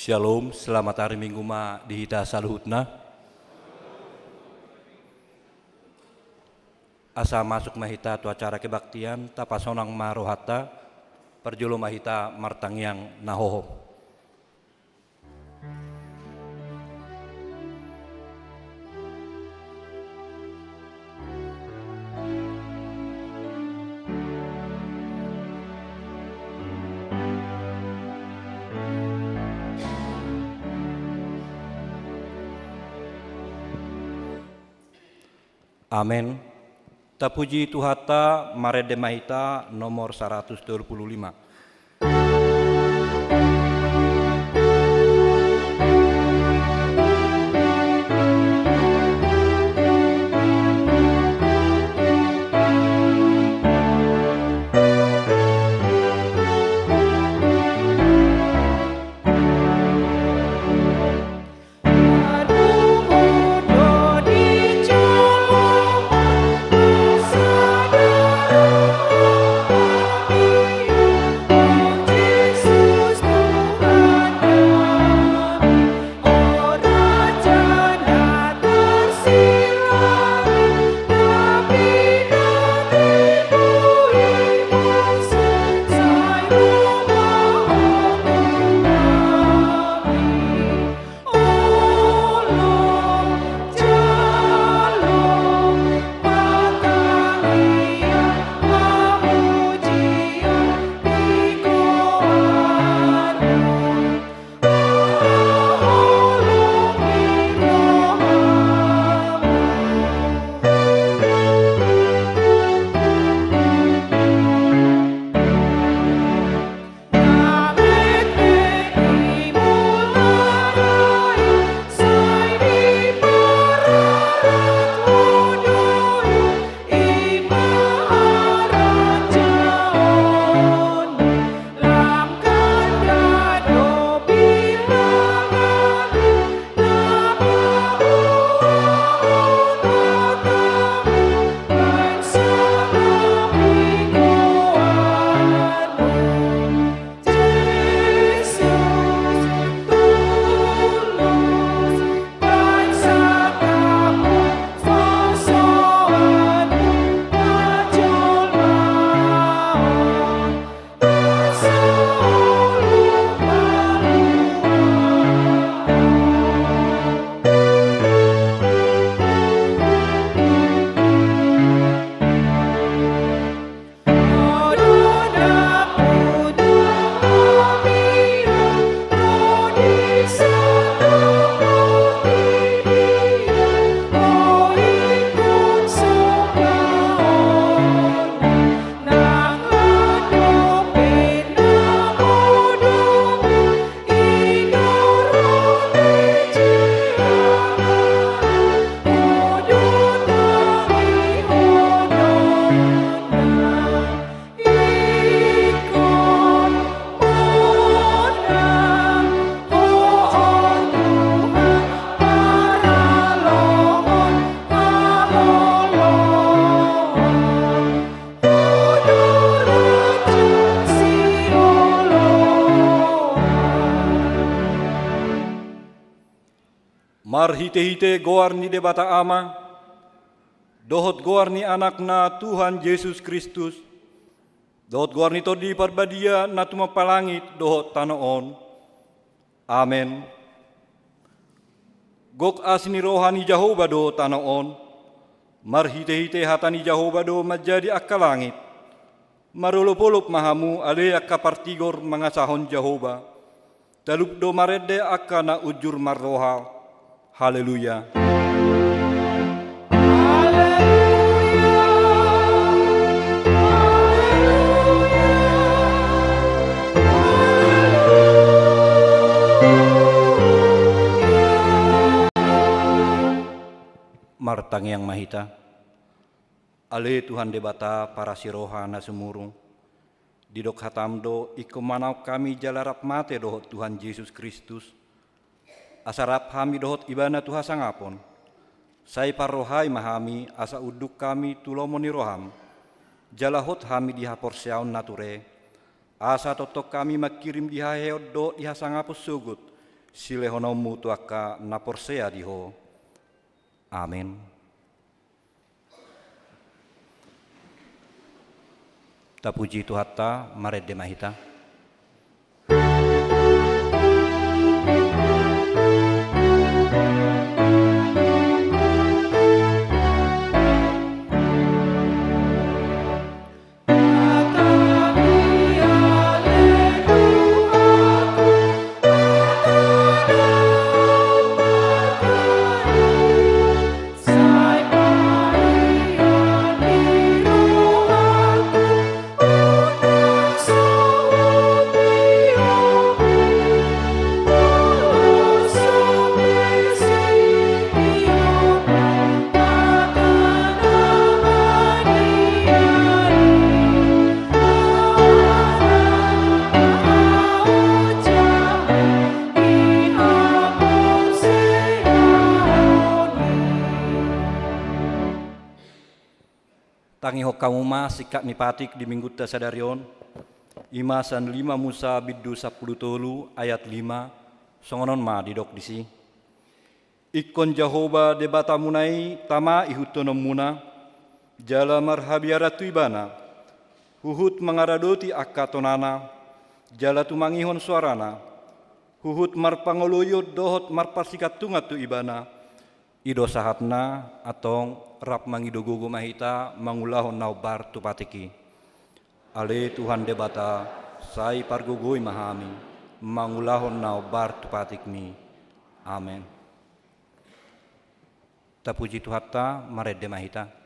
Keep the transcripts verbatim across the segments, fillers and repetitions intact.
Shalom, selamat hari Minggu ma di hita saluhutna. Asa masuk ma hita tu acara kebaktian, tapasonang ma rohanta, parjolo ma hita martangiang na hohom. Amen. Tapuji Tuhanta, marende ma hita nomor saratus tolu pulu lima. Marhitehite goar ni Debata Ama, dohot goar ni Anakna Tuhan Jesus Kristus, dohot goar ni Tondi Parbadia na tumompa langit dohot tano on. Amen. Gok asi ni roha ni Jahowa do tano on, marhitehite hata ni Jahowa do manjadi angka langit. Marolopolop ma hamu ale angka partigor mangasahon Jahowa. Talup do marende angka na unjur marroha. Haleluya. Martangiang ma hita. Ale Tuhan Debata parasi roha na sumurung, didok hatam do ingkon manaon hami jala rap mate dohot Tuhan Jesus Kristus, asa rap hami dohot Ibana tu hasangapon. Sai parrohai ma hami asa unduk hami tu lomo ni roham, jala hot hami di haporseaon na ture, asa tongtong hami mangkirim di haheheon dohot di hasangapon sogot Silehononmu tu angka na porsea di Ho. Amen. Tapuji Tuhanta, marende ma hita. Tangihon hamu ma singkat ni patik di Minggunta sadari on, i ma sian lima Musa bindu sampulu tolu ayat lima, songon on ma didok disi. Ingkon Jahowa Debatamuna i tama ihuthononmuna, jala marhabiaran tu Ibana, huhut mangaradoti angka tonana, jala tumangihon soarana, huhut marpangoloion dohot marparsigantungan tu Ibana. I do sahatna, antong rap mangido gogo ma hita mangulahon na hombar tu patik i. Ale Tuhan Debata, sai pargogoi ma hami mangulahon na hombar tu patikmi. Amen. Tapuji Tuhanta, marende ma hita.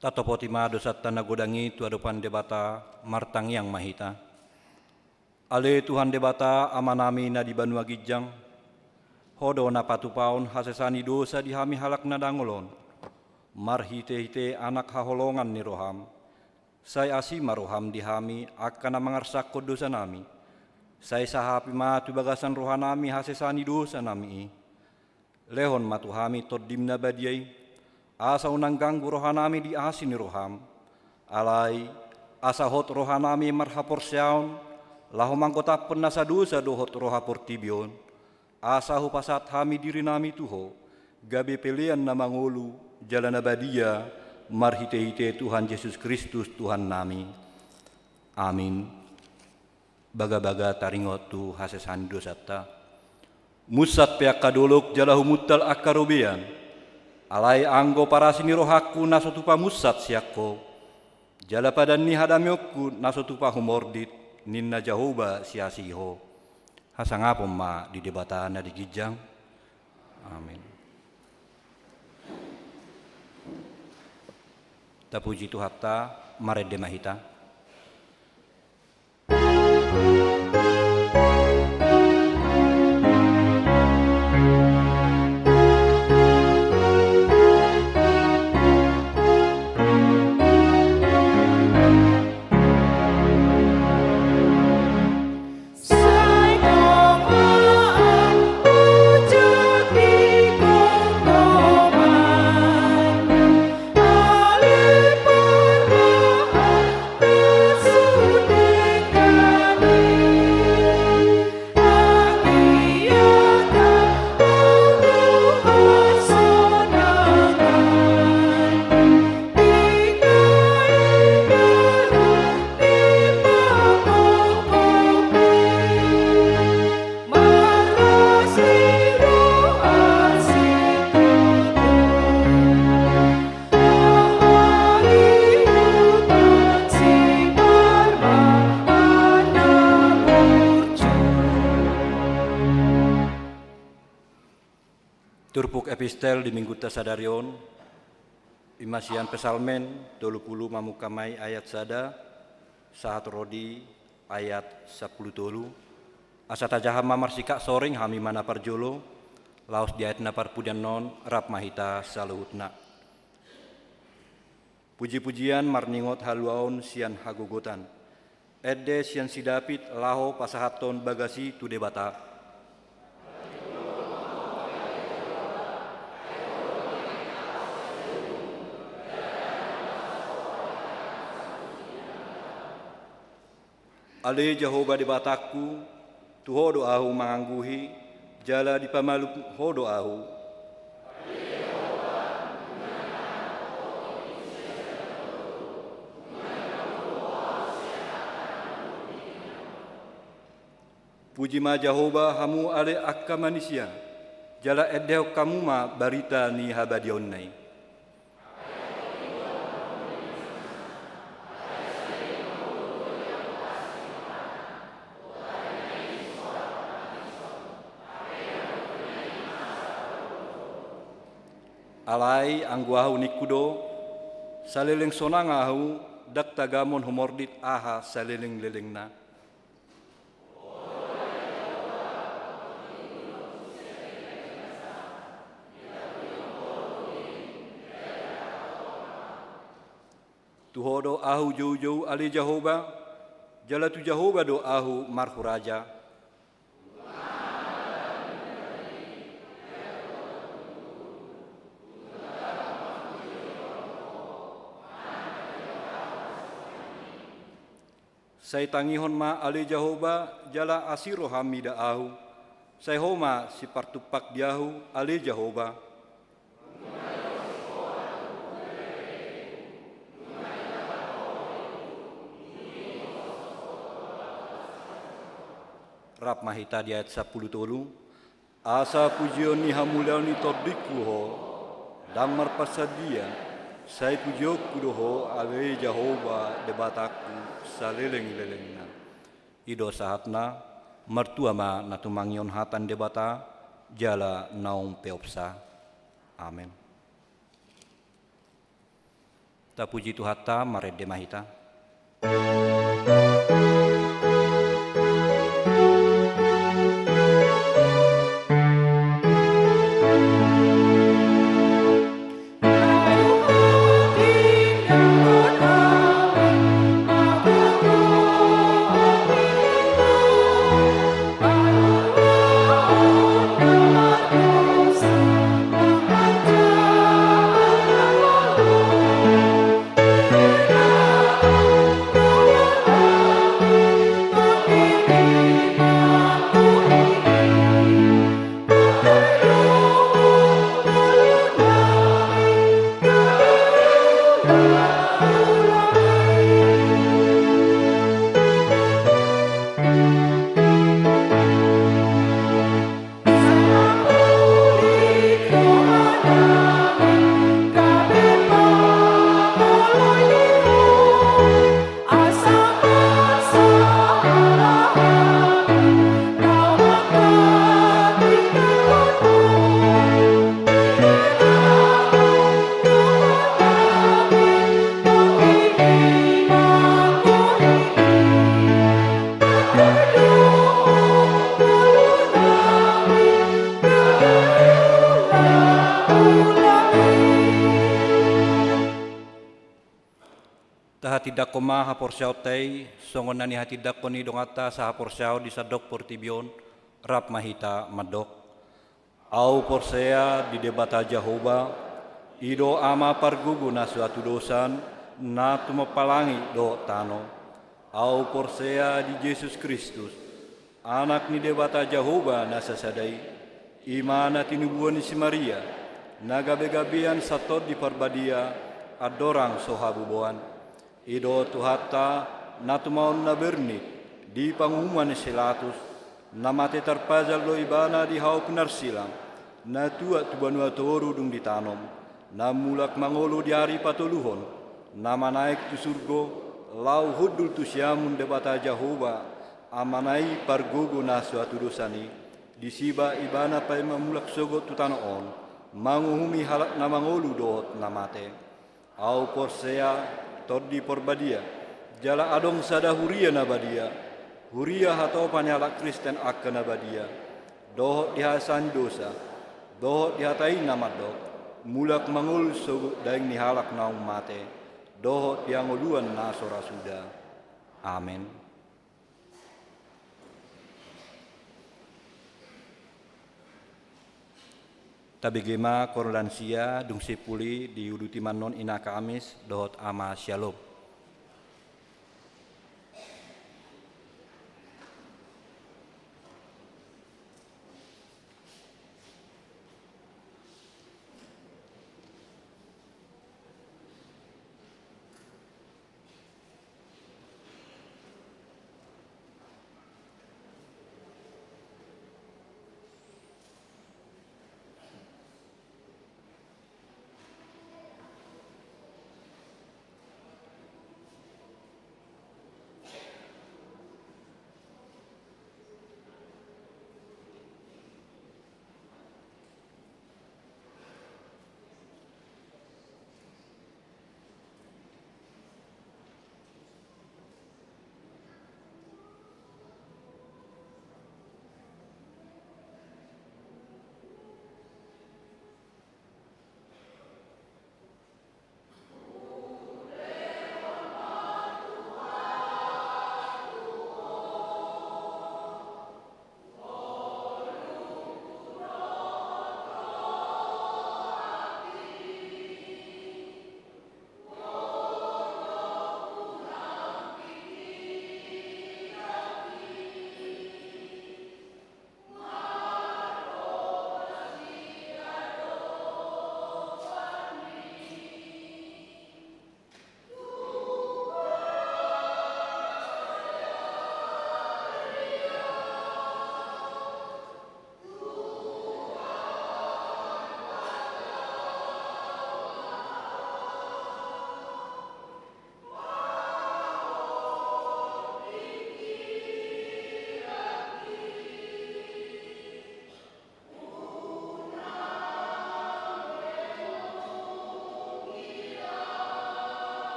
Tatopoti ma dosanta na godang i tu adopan Debata, martangiang ma hita. Ale Tuhan Debata, Amanami na di banua ginjang, Ho do na patupahon hasesaan ni dosa di hami halak na dangol on, marhitehite Anak haholongan ni roham. Sai asi ma roham di hami angka na mangarsakkon dosanami. Sai sahapi ma tu bagasan rohanami hasesaan ni dosanami i. Lehon ma tu hami Tondim na badia i, asa unang ganggu rohanami di asi ni roham. Alai, asa hot rohanami marhaporseaon, laho manggotaphon nasa dosa dohot roha portibi on, asa hupasahat hami dirinami tu Ho, gabe pelean na mangolu jala na badia, marhitehite Tuhan Jesus Kristus Tuhannami. Amin. Bagabaga taringot tu hasesaan ni dosanta. Munsat pe angka dolok jala humuntal angka robean. Alai anggo parasi ni rohangku na so tupa munsat sian Ho, jala padan ni hadameonku na so tupa humordit, ninna Jahowa siasi Ho. Hasangapon ma di Debata na di ginjang. Amin. Tapuji Tuhanta, marende ma hita. Turpuk epistel di minggunta sadari on, ima sian Psalmen tolu pulu mamungka ma i ayat sada, sahat ro di ayat sampulu tolu. Asa tajaha ma marsikak soreng hami ma na parjolo, laos di ayat na parpudi annon rap ma hita saluhutna. Puji-pujian marningot haluaon sian hagogotan. Ende sian si David laho pasahathon bagas i tu Debata. Ale Jahowa Debatangku, tu Ho do ahu mangangguhi, jala dipamalum Ho do ahu. Puji ma Jahowa hamu ale angka manisia, jala endehon hamu ma barita ni habadiaonna i. Alai anggo ahu ningku do, saleleng sonang ahu, ndang tagamon humordit aha saleleng-lelengna. Tu Ho do ahu joujou ale Jahowa, jala tu Jahowa do ahu marhuraja. Sai tangihon ma ale Jahowa, jala asi roham mida ahu. Sai Ho ma sipartumpak di ahu ale Jahowa. Rap ma hita di ayat sampulu tolu. Asa pujion ni hamuliaon ni tondingku Ho, ndang marparsandian, sai pujionku do Ho ale Jahowa Debatangku saleleng-lelengna. I do sahatna, martua ma na tumangihon hata ni Debata, jala naung peopsa. Amen. Tapuji Tuhanta, marende ma hita. Tahatindangkon ma haporseaonta i, songon na nihatindangkon ni donganta sahaporseaon di sandok portibi on, rap ma hita mandok. Ahu porsea di Debata Jahowa, i do Ama pargogo na so hatudosan, na tumompa langit dohot tano. Ahu porsea di Jesus Kristus, Anak ni Debata Jahowa na sasada i, i ma na tinubuan ni si Maria, na gabegabean sian Tondi Parbadia, andorang so habuboan. I do Tuhanta, na tumaon na bernit, di panguhuman ni si Pilatus, na mate tarpajal do ibana di hau pinarsilang, na tuat tu banua toru dung ditanom, na mulak mangolu di ari patoluhon, na manaek tu surgo, laho hundul tu siamun Debata Jahowa, Amana i pargogo na so hatudosan i, disi ma ibana paima mulak sogot tu tano on, manguhumi halak na mangolu dohot na mate. Ahu porsea Tondi Parbadia, jala adong sada huria na badia, huria hatopan ni halak Kristen angka na badia, dohot di hasesaan ni dosa, dohot di hata i na mandok, mulak mangolu sogot daeng ni halak naung mate, dohot di hangoluan na so ra suda. Amen. Tabege ma koor lansia, dung simpul i diuduti ma annon Ina Kamis dohot Ama Syalom.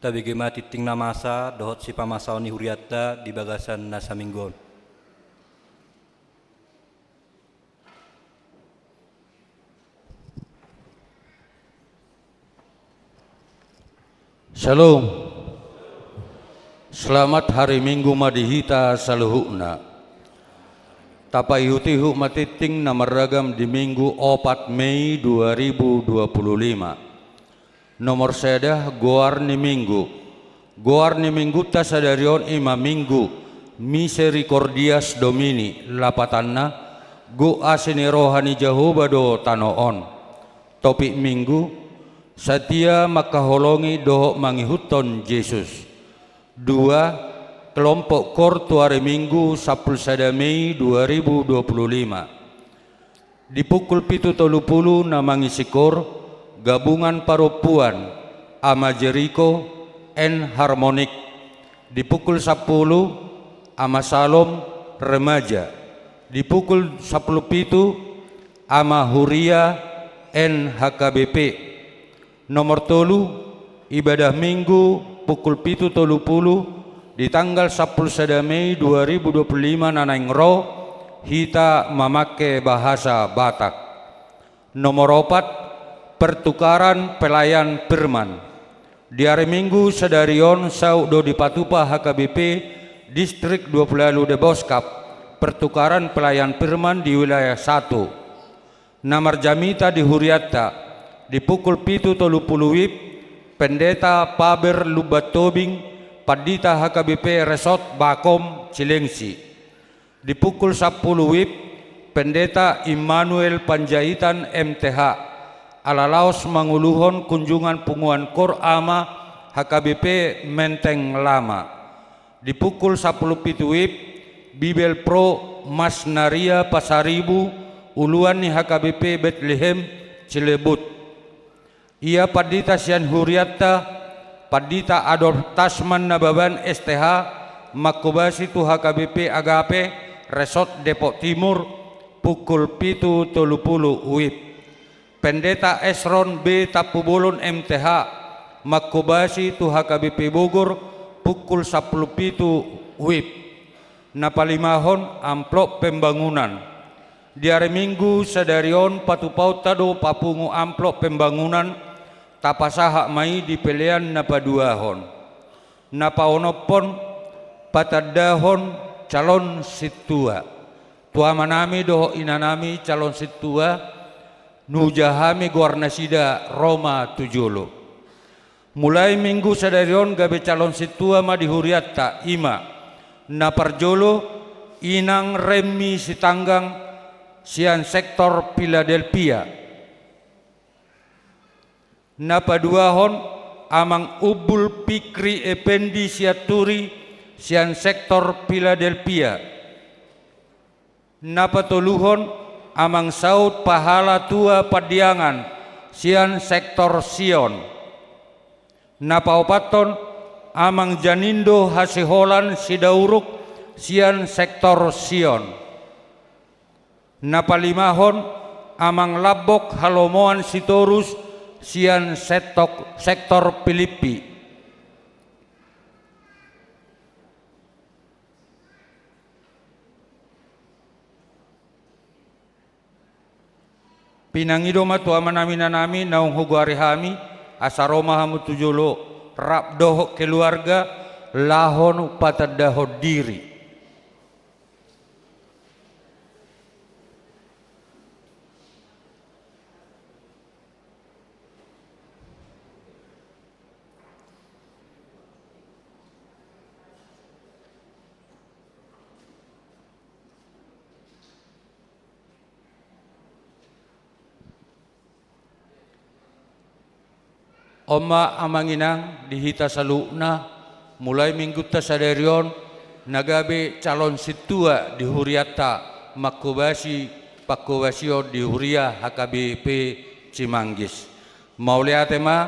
Tabege ma tingting na masa dohot sipamasaon ni hurianta di bagasan na saminggu on. Shalom. Selamat hari Minggu ma di hita saluhutna. Tapaihut-ihut ma tingting na marragam di Minggu opat Mei dua ribu dua puluh lima. Nomor sada, goar ni Minggu. Goar ni Minggunta sadari on i ma Minggu Misericordias Domini, lapatanna, gok asi ni roha ni Jahowa do tano on. Topik Minggu, satia mangkaholongi dohot mangihuthon Jesus. Dua, kelompok kor tu ari Minggu sampulu sada Mei dua ribu dua puluh lima. Di pukul pitu tolu pulu na mangisi kor, Gabungan Parompuan, Ama Jeriko, and Harmonik. Di pukul sampulu, Ama Salom, Remaja. Di pukul sampulu pitu, Ama Huria, and H K B P. Nomor tolu, ibadah Minggu pukul pitu tolu pulu di tanggal sampulu sada Mei dua ribu dua puluh lima na naeng ro, hita mamangke bahasa Batak. Nomor opat, pertukaran pelayan firman. Di ari Minggu sadari on saut do dipatupa H K B P Distrik dua puluh ualu Deboskap pertukaran pelayan firman di wilayah satu. Na marjamita di hurianta, di pukul pitu tolu pulu WIB, Pendeta Paber Lumban Tobing, Pandita H K B P Resort Bakom, Cilengsi. Di pukul sampulu WIB, Pendeta Immanuel Panjaitan M T H, ala laos manguluhon kunjungan punguan kor ama H K B P Menteng Lama. Di pukul sampulu pitu WIB, Bibel Pro Mas Naria Pasaribu, uluan ni H K B P Betlehem, Cilebut. Ia pandita sian hurianta, Pandita Adolf Tasman Nababan S T H, mangkobasi tu H K B P Agape, Resort Depok Timur, pukul pitu tolu pulu WIB. Pendeta Esron B Tampubolon M T H, mangkobasi tu H K B P Bogor, pukul sampulu pitu WIB. Na palimahon, amplop pembangunan. Di ari Minggu sadari on patupaonta do papungu amplop pembangunan, tapasahat ma i di pelean na paduahon. Na paonomhon, patandahon calon sintua. Tu amanami dohot inanami calon sintua, nuja hami goarnasida ro ma tu jolo. Mulai Minggu sadari on gabe calon sintua ma di hurianta, i ma, na parjolo, Inang Remmi Sitanggang sian sektor Philadelphia. Na paduahon, Amang Umbul Fikri Effendi Sianturi sian sektor Philadelphia. Na patoluhon, Amang Saud Pahala Tua Pandiangan sian sektor Sion. Na paopathon, Amang Janindo Hasiholan Sidauruk sian sektor Sion. Na palimahon, Amang Lambok Halomoan Sitorus sian sektor, sektor Pilippi. Pinangido ma tu amanami inanami naung hugoari hami, asa ro ma hamu tu jolo rap dohot keluarga, laho patandahon diri. On ma amang inang di hita saluhutna, mulai Minggunta sadari on, na gabe calon sintua di hurianta, mangkobasi pangkobasion di huria H K B P Cimanggis. Mauliate ma,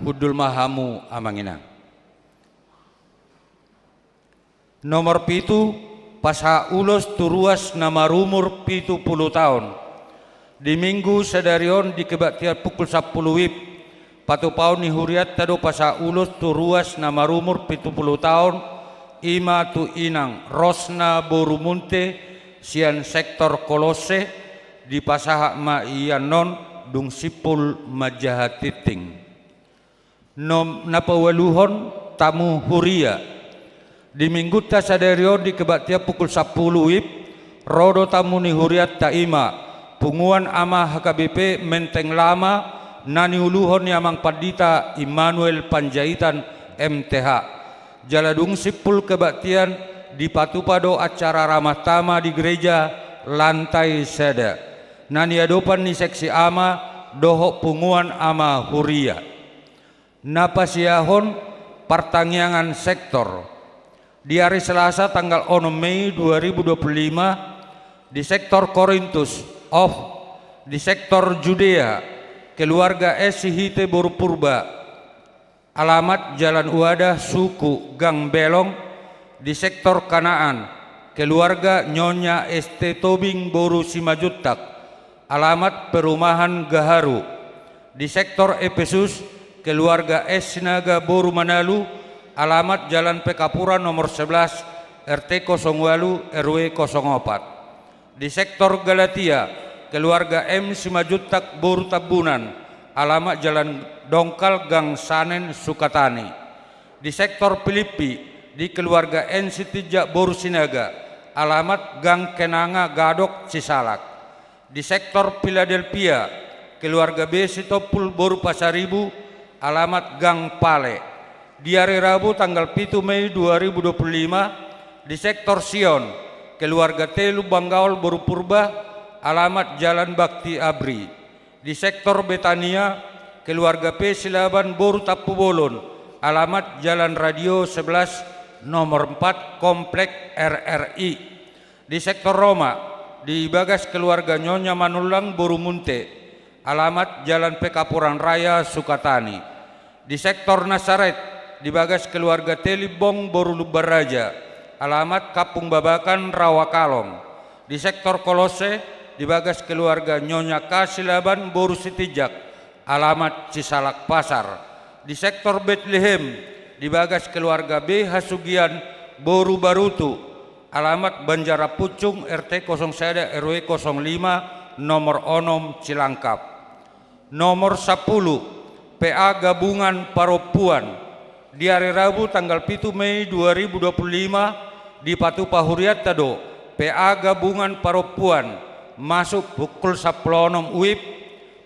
hundul ma hamu amang inang. Nomor pitu, pasahat ulos tu ruas na marumur pitu pulu taon. Di Minggu sadari on di kebaktian pukul sampulu WIB, Patupaon ni hurianta do pasahat ulos tu ruas na marumur pitu pulu taon, i ma tu inang Rosna boru Munte, sian sektor Kolose, dipasahat ma i annon dung simpul manjaha tingting. Nom-, na paualuhon, tamu huria. Di minggunta sadari on di kebaktian pukul sampulu wib, ro do tamu ni hurianta, i ma punguan ama H K B P Menteng Lama, na niuluhon ni Amang Pandita Immanuel Panjaitan, M T H. Jala dung simpul kebaktian, dipatupa do acara ramah tamah di gereja lantai sada, na niadopan ni seksi ama dohot punguan ama huria. Na pasiahon, partangiangan sektor. Di ari Selasa tanggal onom Mei dua ribu dua puluh lima, di sektor Korintus, of, di sektor Judea, keluarga S Sihite boru Purba, alamat Jalan Uadah, suku Gang Belong. Di sektor Kanaan, keluarga Nyonya S T Tobing boru Simanjuntak, alamat perumahan Gaharu. Di sektor Epesus, keluarga S Sinaga boru Manalu, alamat Jalan Pekampuran nomor sebelas, R T kosong walu, R W kosong opat. Di sektor Galatia, keluarga M Simanjuntak boru Tambunan, alamat Jalan Dongkal, Gang Sanen, Sukatani. Di sektor Pilippi, di keluarga N Sitinjak boru Sinaga, alamat Gang Kenanga Gadok, Cisalak. Di sektor Piladelpia, keluarga B Sitompul boru Pasaribu, alamat Gang Pale. Di ari Rabu tanggal pitu Mei dua ribu dua puluh lima, di sektor Sion, keluarga T Lumban Gaol boru Purba, alamat Jalan Bakti Abri. Di sektor Betania, keluarga P Silaban boru Tampubolon, alamat Jalan Radio sebelas nomor empat, Komplek R R I. Di sektor Roma, di bagas keluarga Nyonya Manullang boru Munte, alamat Jalan Pekampuran Raya, Sukatani. Di sektor Nasaret, di bagas keluarga T Limbong boru Lumban Raja, alamat Kampung Babakan, Rawa Kalong. Di sektor Kolose, di bagas keluarga Nyonya K Silaban boru Sitinjak, alamat Cisalak Pasar. Di sektor Betlehem, di bagas keluarga B Hasugian boru Barutu, alamat Banjar Pucung, R T kosong sada, R W kosong lima, nomor onom, Cilangkap. Nomor sampulu, P A Gabungan Parompuan. Di ari Rabu tanggal pitu Mei dua ribu dua puluh lima, dipatupa hurianta do P A Gabungan Parompuan, masuk pukul sampulu onom wib,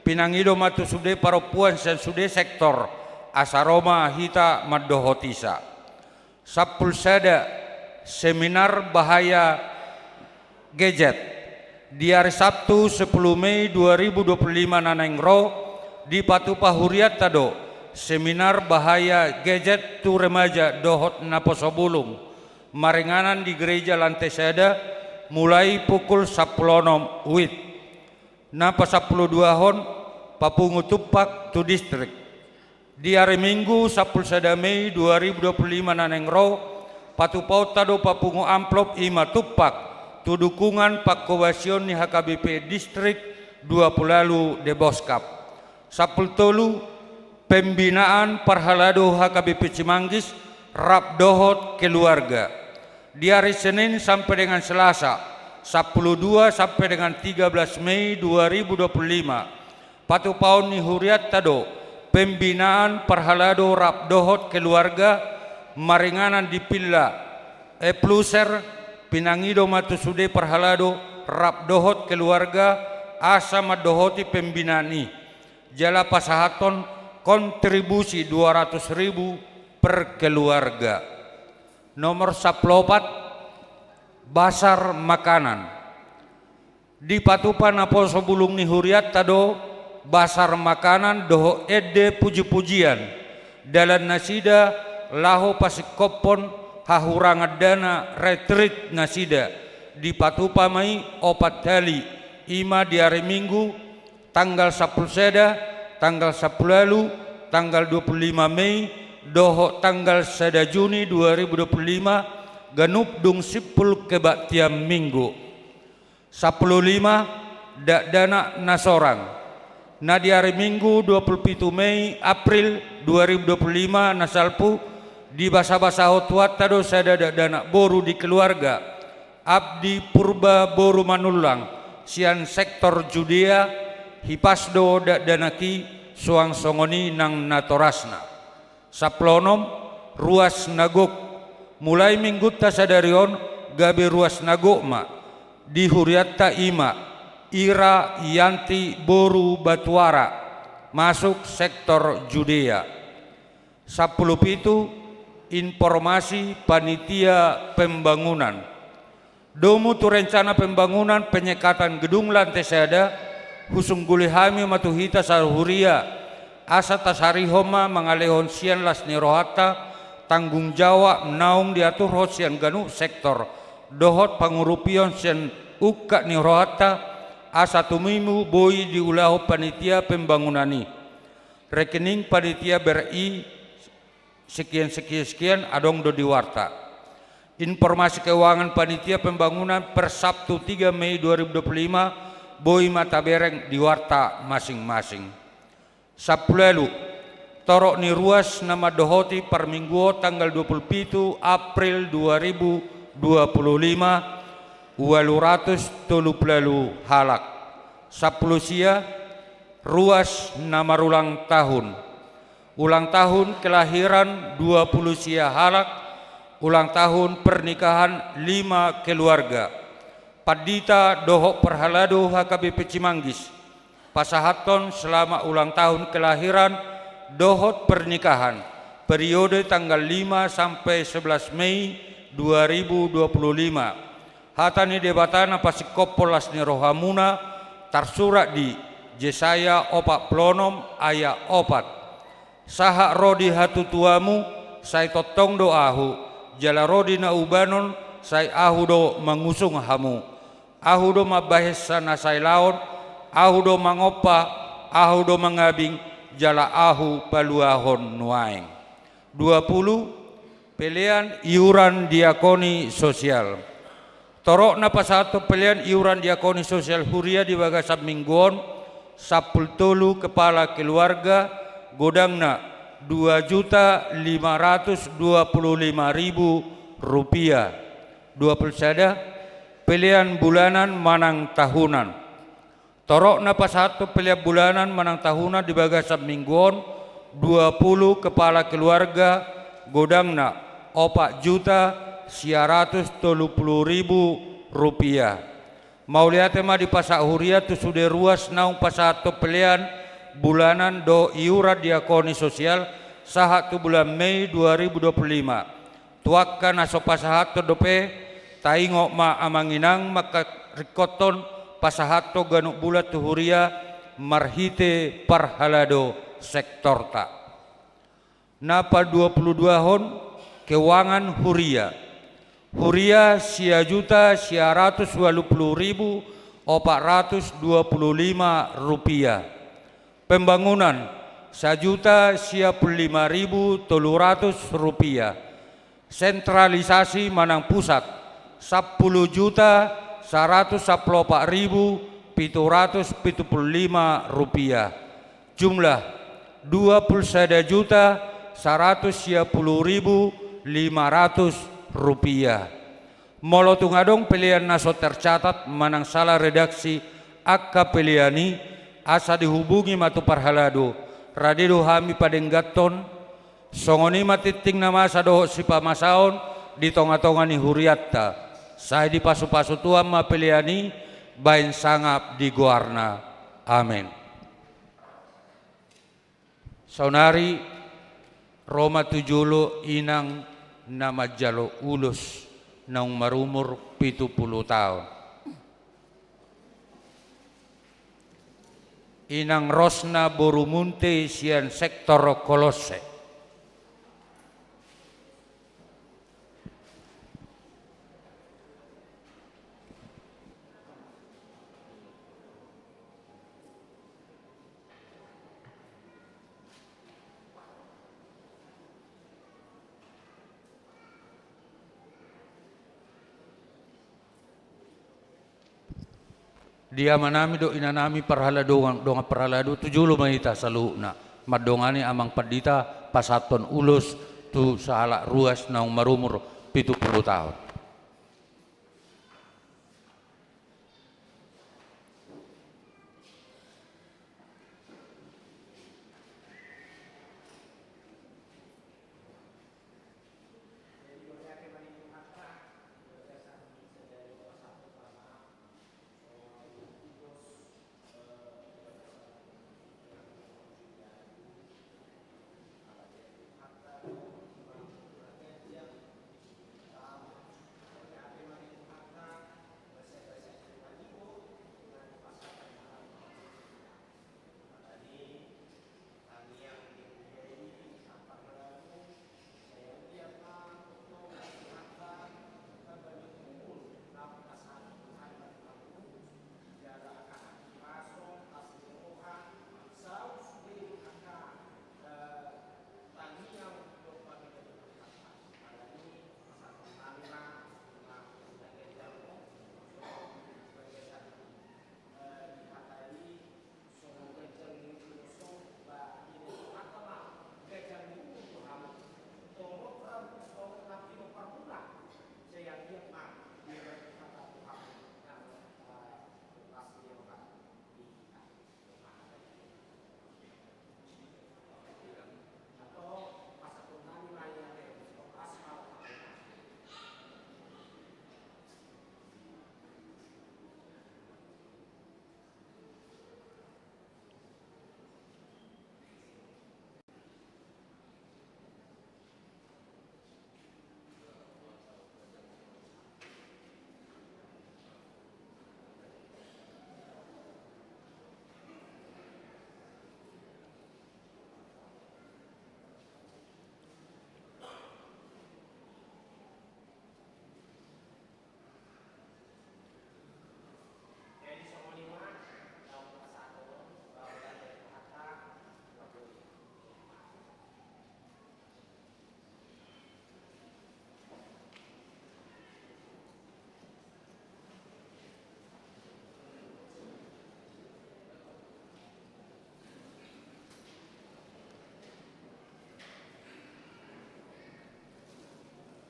pinangido ma tu sude parompuan sian sude sektor, asa ro ma hita mandohotisa. Sampulu sada, seminar bahaya gadget. Di ari Sabtu, sepuluh Mei dua ribu dua puluh lima na naeng ro, dipatupa hurianta do seminar bahaya gadget tu remaja dohot naposo bulung, maringanan di gereja lantai sada, mulai pukul sampulu onom wib. Na pasampulu duahon, papungu tumpak tu distrik. Di ari Minggu, sampulu sada Mei dua ribu dua puluh lima na naeng ro, patupaonta do papungu amplop, i ma tumpak, tu dukungan pangkobasion ni H K B P Distrik dua pulu ualu Deboskap. Sampulu tolu, pembinaan parhalado H K B P Cimanggis rap dohot keluarga. Di ari Senin sampe dengan Selasa, sampulu dua sampe dengan tiga belas Mei dua ribu dua puluh lima, patupaon ni hurianta do pembinaan parhalado rap dohot keluarga, maringanan di Villa Eplusher, pinangido ma tu sude parhalado rap dohot keluarga, asa mandohoti pembinaan i. Jala pasahathon kontribusi dua ratus ribu per keluarga. Nomor sampulu opat, basar makanan. Dipatupa naposo bulung ni hurianta do basar makanan dohot ende pujipujian, dalan nasida laho pasingkophon hahurangan dana retreat nasida. Dipatupa ma i opat hali, i ma di ari Minggu, tanggal sampulu sada, tanggal sampulu ualu, tanggal dua pulu lima Mei, dohot tanggal sada Juni dua ribu dua pulu lima, ganup dung simpul kebaktian Minggu. Sampulu lima, dakdanak na sorang. Na di ari Minggu dua puluh pitu Mei, April, dua ribu dua puluh lima na salpu, dibasabasahon Tuhanta do sada dakdanak boru di keluarga, Abdi Purba boru Manullang, sian sektor Judea. Hipas do dakdanak i, suang songon i nang natorasna. Sampulu onom, ruas na gok. Mulai minggunta sadari on, gabe ruas na gok ma. Di hurianta i ma, Ira Yanti boru Batuara, masuk sektor Judea. Sampulu pitu, informasi panitia pembangunan. Domu tu rencana pembangunan penyekatan gedung lantai sada, husungguli hami ma tu hita saluhut huria, asa tasarihon ma mangalehon sian las ni rohanta, tanggung jawab naung diaturhon sian ganup sektor, dohot pangurupion sian ungkap ni rohanta, asa tumimu boi diulahon panitia pembangunan i. Rekening panitia B R I sekian, sekian, sekian, adong do di warta. Informasi keuangan panitia pembangunan per Sabtu tiga Mei dua ribu dua puluh lima, boi ma tabereng di warta masing-masing. Sampulu ualu, torop ni ruas na mandohoti parmingguon tanggal dua puluh pitu April dua ribu dua puluh lima, ualu ratus tolu pulu ualu halak. Sampulu sia, ruas na marulang tahun. Ulang tahun kelahiran dua pulu sia halak, ulang tahun pernikahan lima keluarga. Pandita dohot parhalado H K B P Cimanggis, pasahathon selamat ulang tahun kelahiran dohot pernikahan, periode tanggal lima sampai sebelas Mei dua ribu dua puluh lima. Hata ni Debata na pasingkophon las ni rohamuna, tarsurat di Jesaya opat pulu onom ayat opat. Sahat ro di hatutuamu, sai tongtong do Ahu, jala ro di na ubanon, sai Ahu do mangusung hamu. Ahu do mambahensa na sailaon, Ahu do mangompa, Ahu do mangabing, jala Ahu paluahon nuaeng. Dua pulu, pelean iuran diakoni sosial. Torop na pasahathon pelean iuran diakoni sosial huria di bagasan minggu on, sampulu tolu kepala keluarga, godangna dua juta lima ratus dua puluh lima ribu rupiah. Dua pulu sada, pelean bulanan manang tahunan. Torop na pasahathon pelean bulanan manang tahunan di bagasan minggu on, dua pulu kepala keluarga, godangna opat juta sia ratus tolu pulu ribu rupiah. Mauliate ma dipasahat huria tu sude ruas naung pasahathon pelean bulanan dohot iuran diakoni sosial sahat tu bulan Mei dua ribu dua puluh lima. Tu angka na so pasahathon dope, taingot ma amang inang mangkaringkothon pasahathon ganup bulan tu huria marhite parhalado sektorta. Na padua pulu duahon, keuangan huria. Huria sia juta sia ratus ualu pulu ribu opat ratus dua pulu lima rupiah. Pembangunan, sajuta sia pulu lima ribu tolu ratus rupiah. Sentralisasi manang pusat, sampulu juta saratus sampulu opat ribu pitu ratus pitu pulu lima rupiah. Jumlah, dua pulu sada juta saratus sia pulu ribu lima ratus rupiah. Molo tung adong pelean na so tercatat manang salah redaksi angka pelean i, asa dihubungi ma tu parhalado, rade do hami padengganhon. Songon i ma tingting na masa dohot sipamasaon di tongatonga ni hurianta. Sai dipasupasu Tuhan ma pelean i, bahen sangap di goarna. Amen. Saonari, ro ma tu jolo inang na manjalo ulos naung marumur pitu pulu taon. Inang Rosna boru Munte sian sektor Kolose. Di amanami dohot inanami parhalado, dongan parhalado, tu jolo ma hita saluhutna mandongani amang pandita pasahathon ulos tu sahalak ruas naung marumur pitu pulu taon.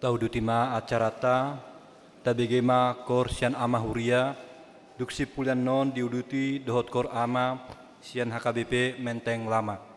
Tauduti ma acaranta, tabege ma koor sian ama huria, dung simpulian non diuduti dohot koor ama sian H K B P Menteng Lama.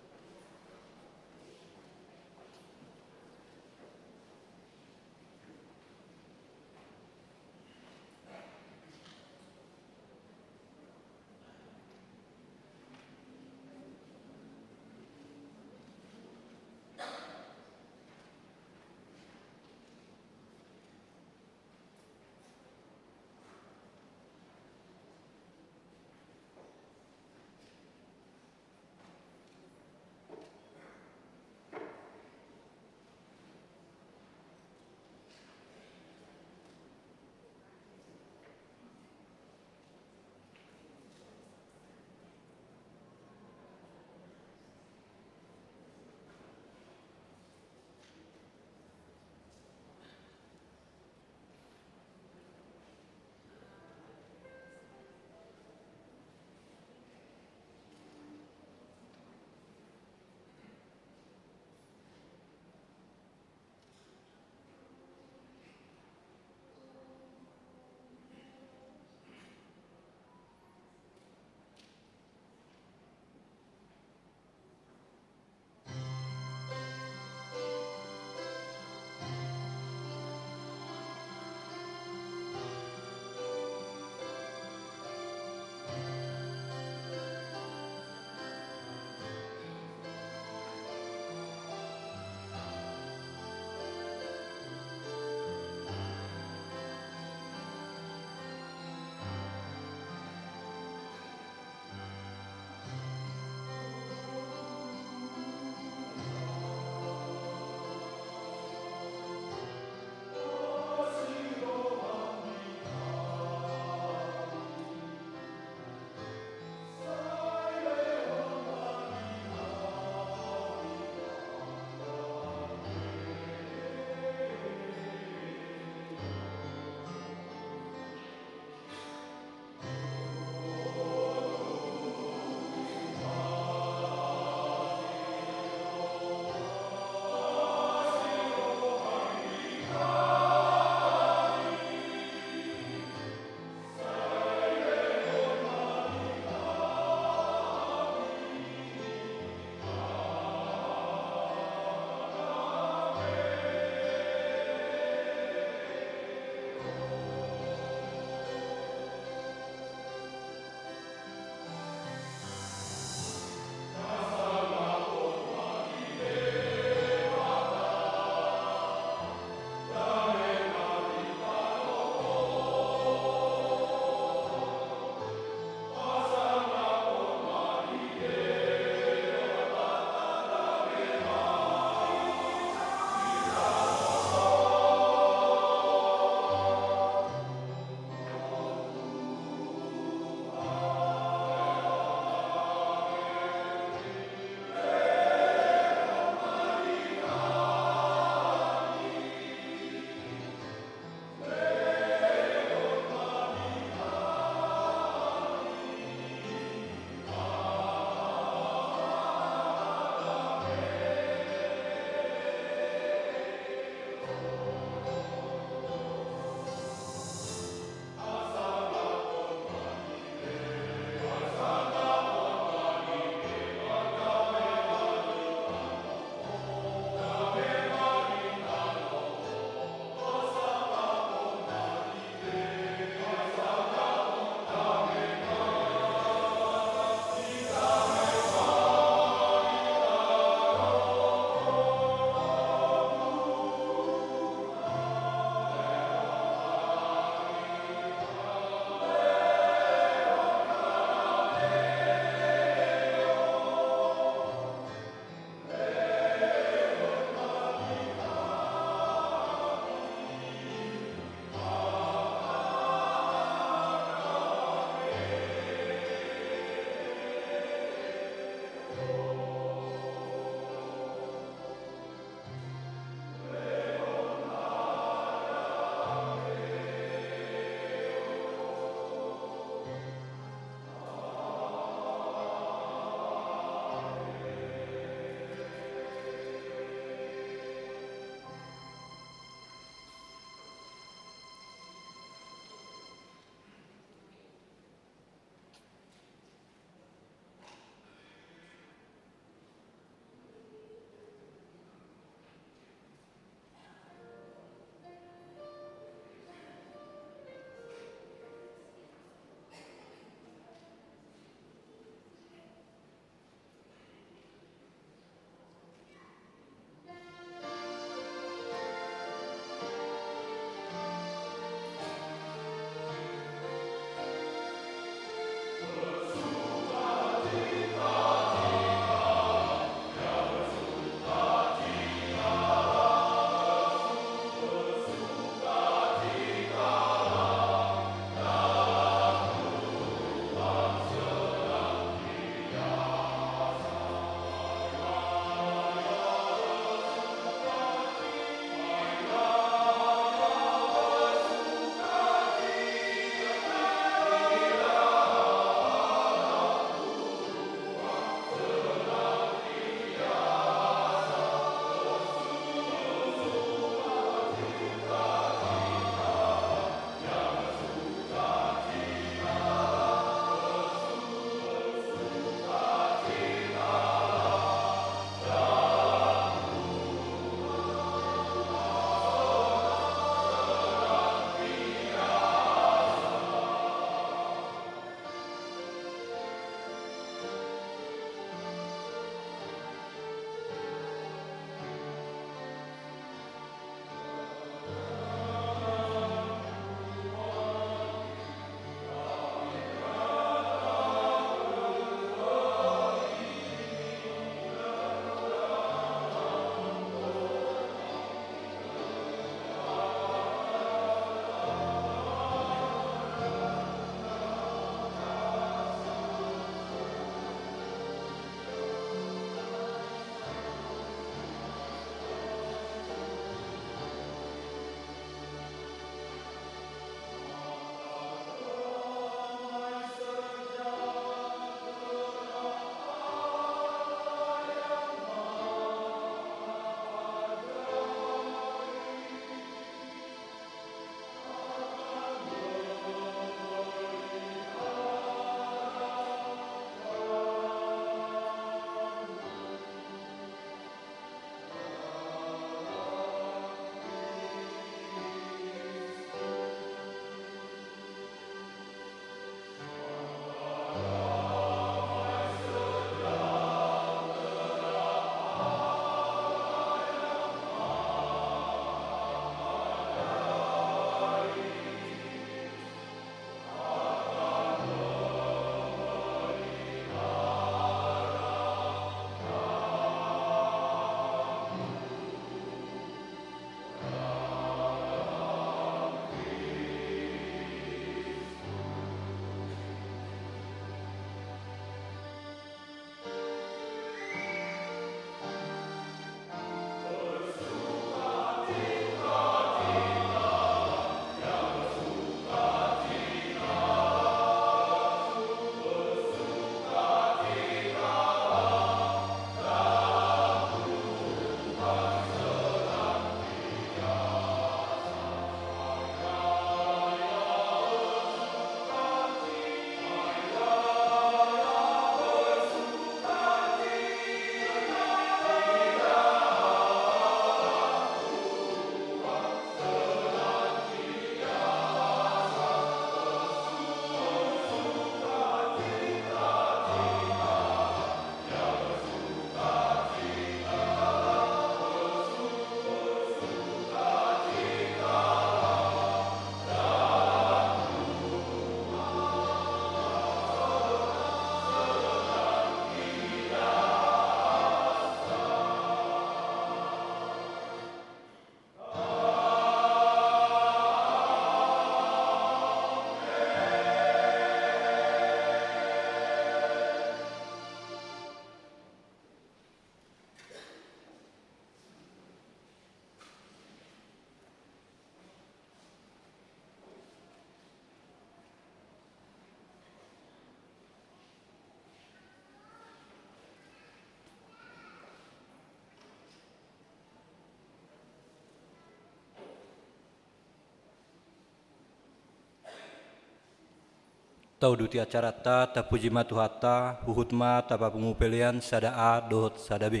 Tauduti acaranta, tapuji ma Tuhanta, huhut ma tapapungu pelean sada A dohot sada B.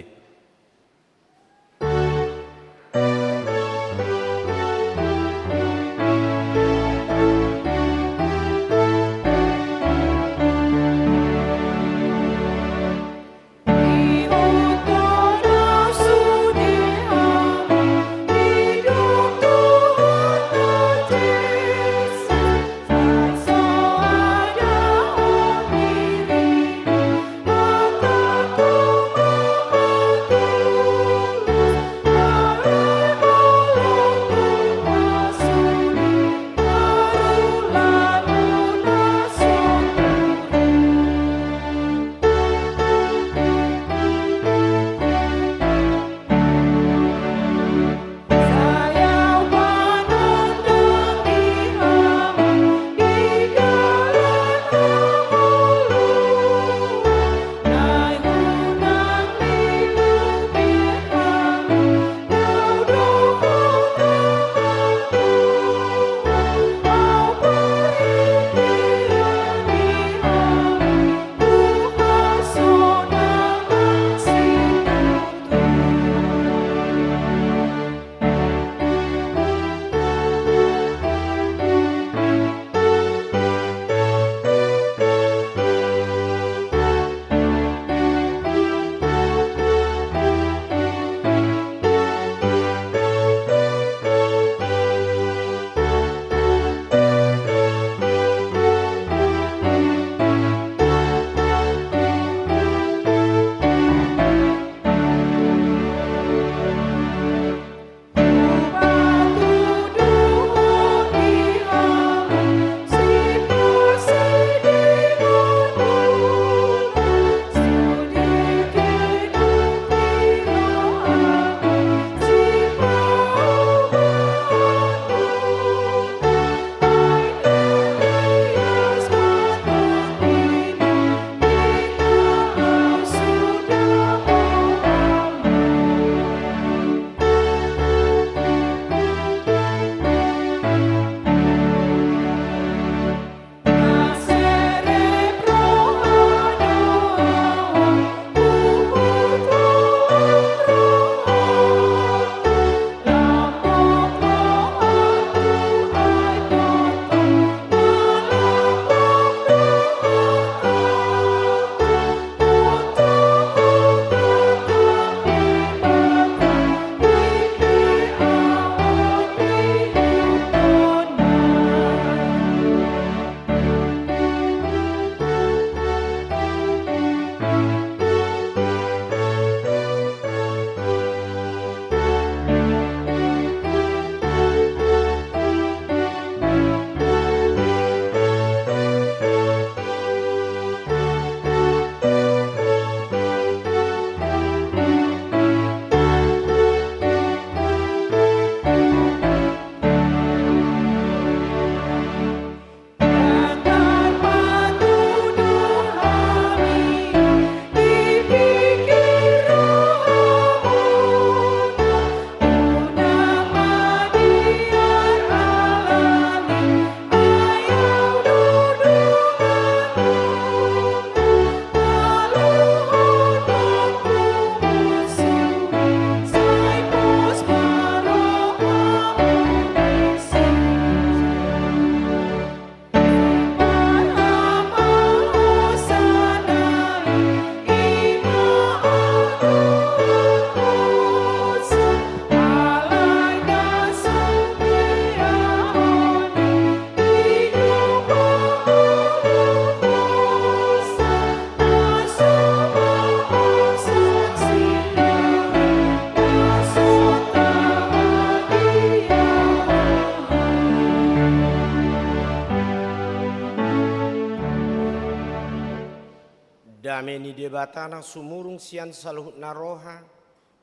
Dame ni Debata na sumurung sian saluhutna roha,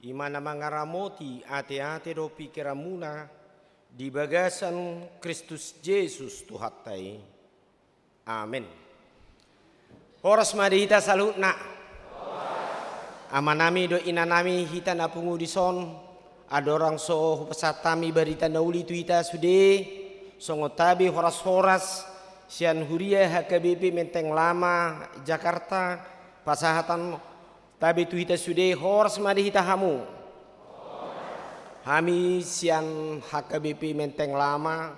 i ma na mangaramoti ateate dohot pingkiranmuna di bagasan Kristus Jesus Tuhanta i. Amen. Horas ma di hita saluhutna. Amanami dohot inanami, hita na pungu dison, andorang so hupasahat hami barita na uli tu hita sude, songon tabi horas-horas Sian Huria H K B P Menteng Lama Jakarta, pasahaton tabe tu hita sude, horas ma di hita hamu. Hami sian H K B P Menteng Lama,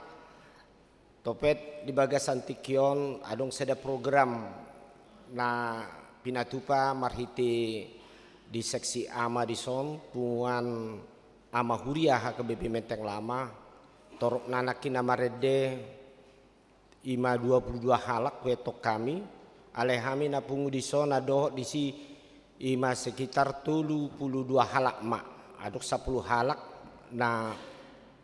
topet di bagasan tingki on adong sada program na pinatupa marhite di seksi ama dison, punguan ama huria H K B P Menteng Lama, torop na nangkin na marende, ima dua puluh dua halak huetong hami, alai hami na pungu dison na dohot disi ima sekitar tolu puluh dua halak ma, adong sapuluh halak na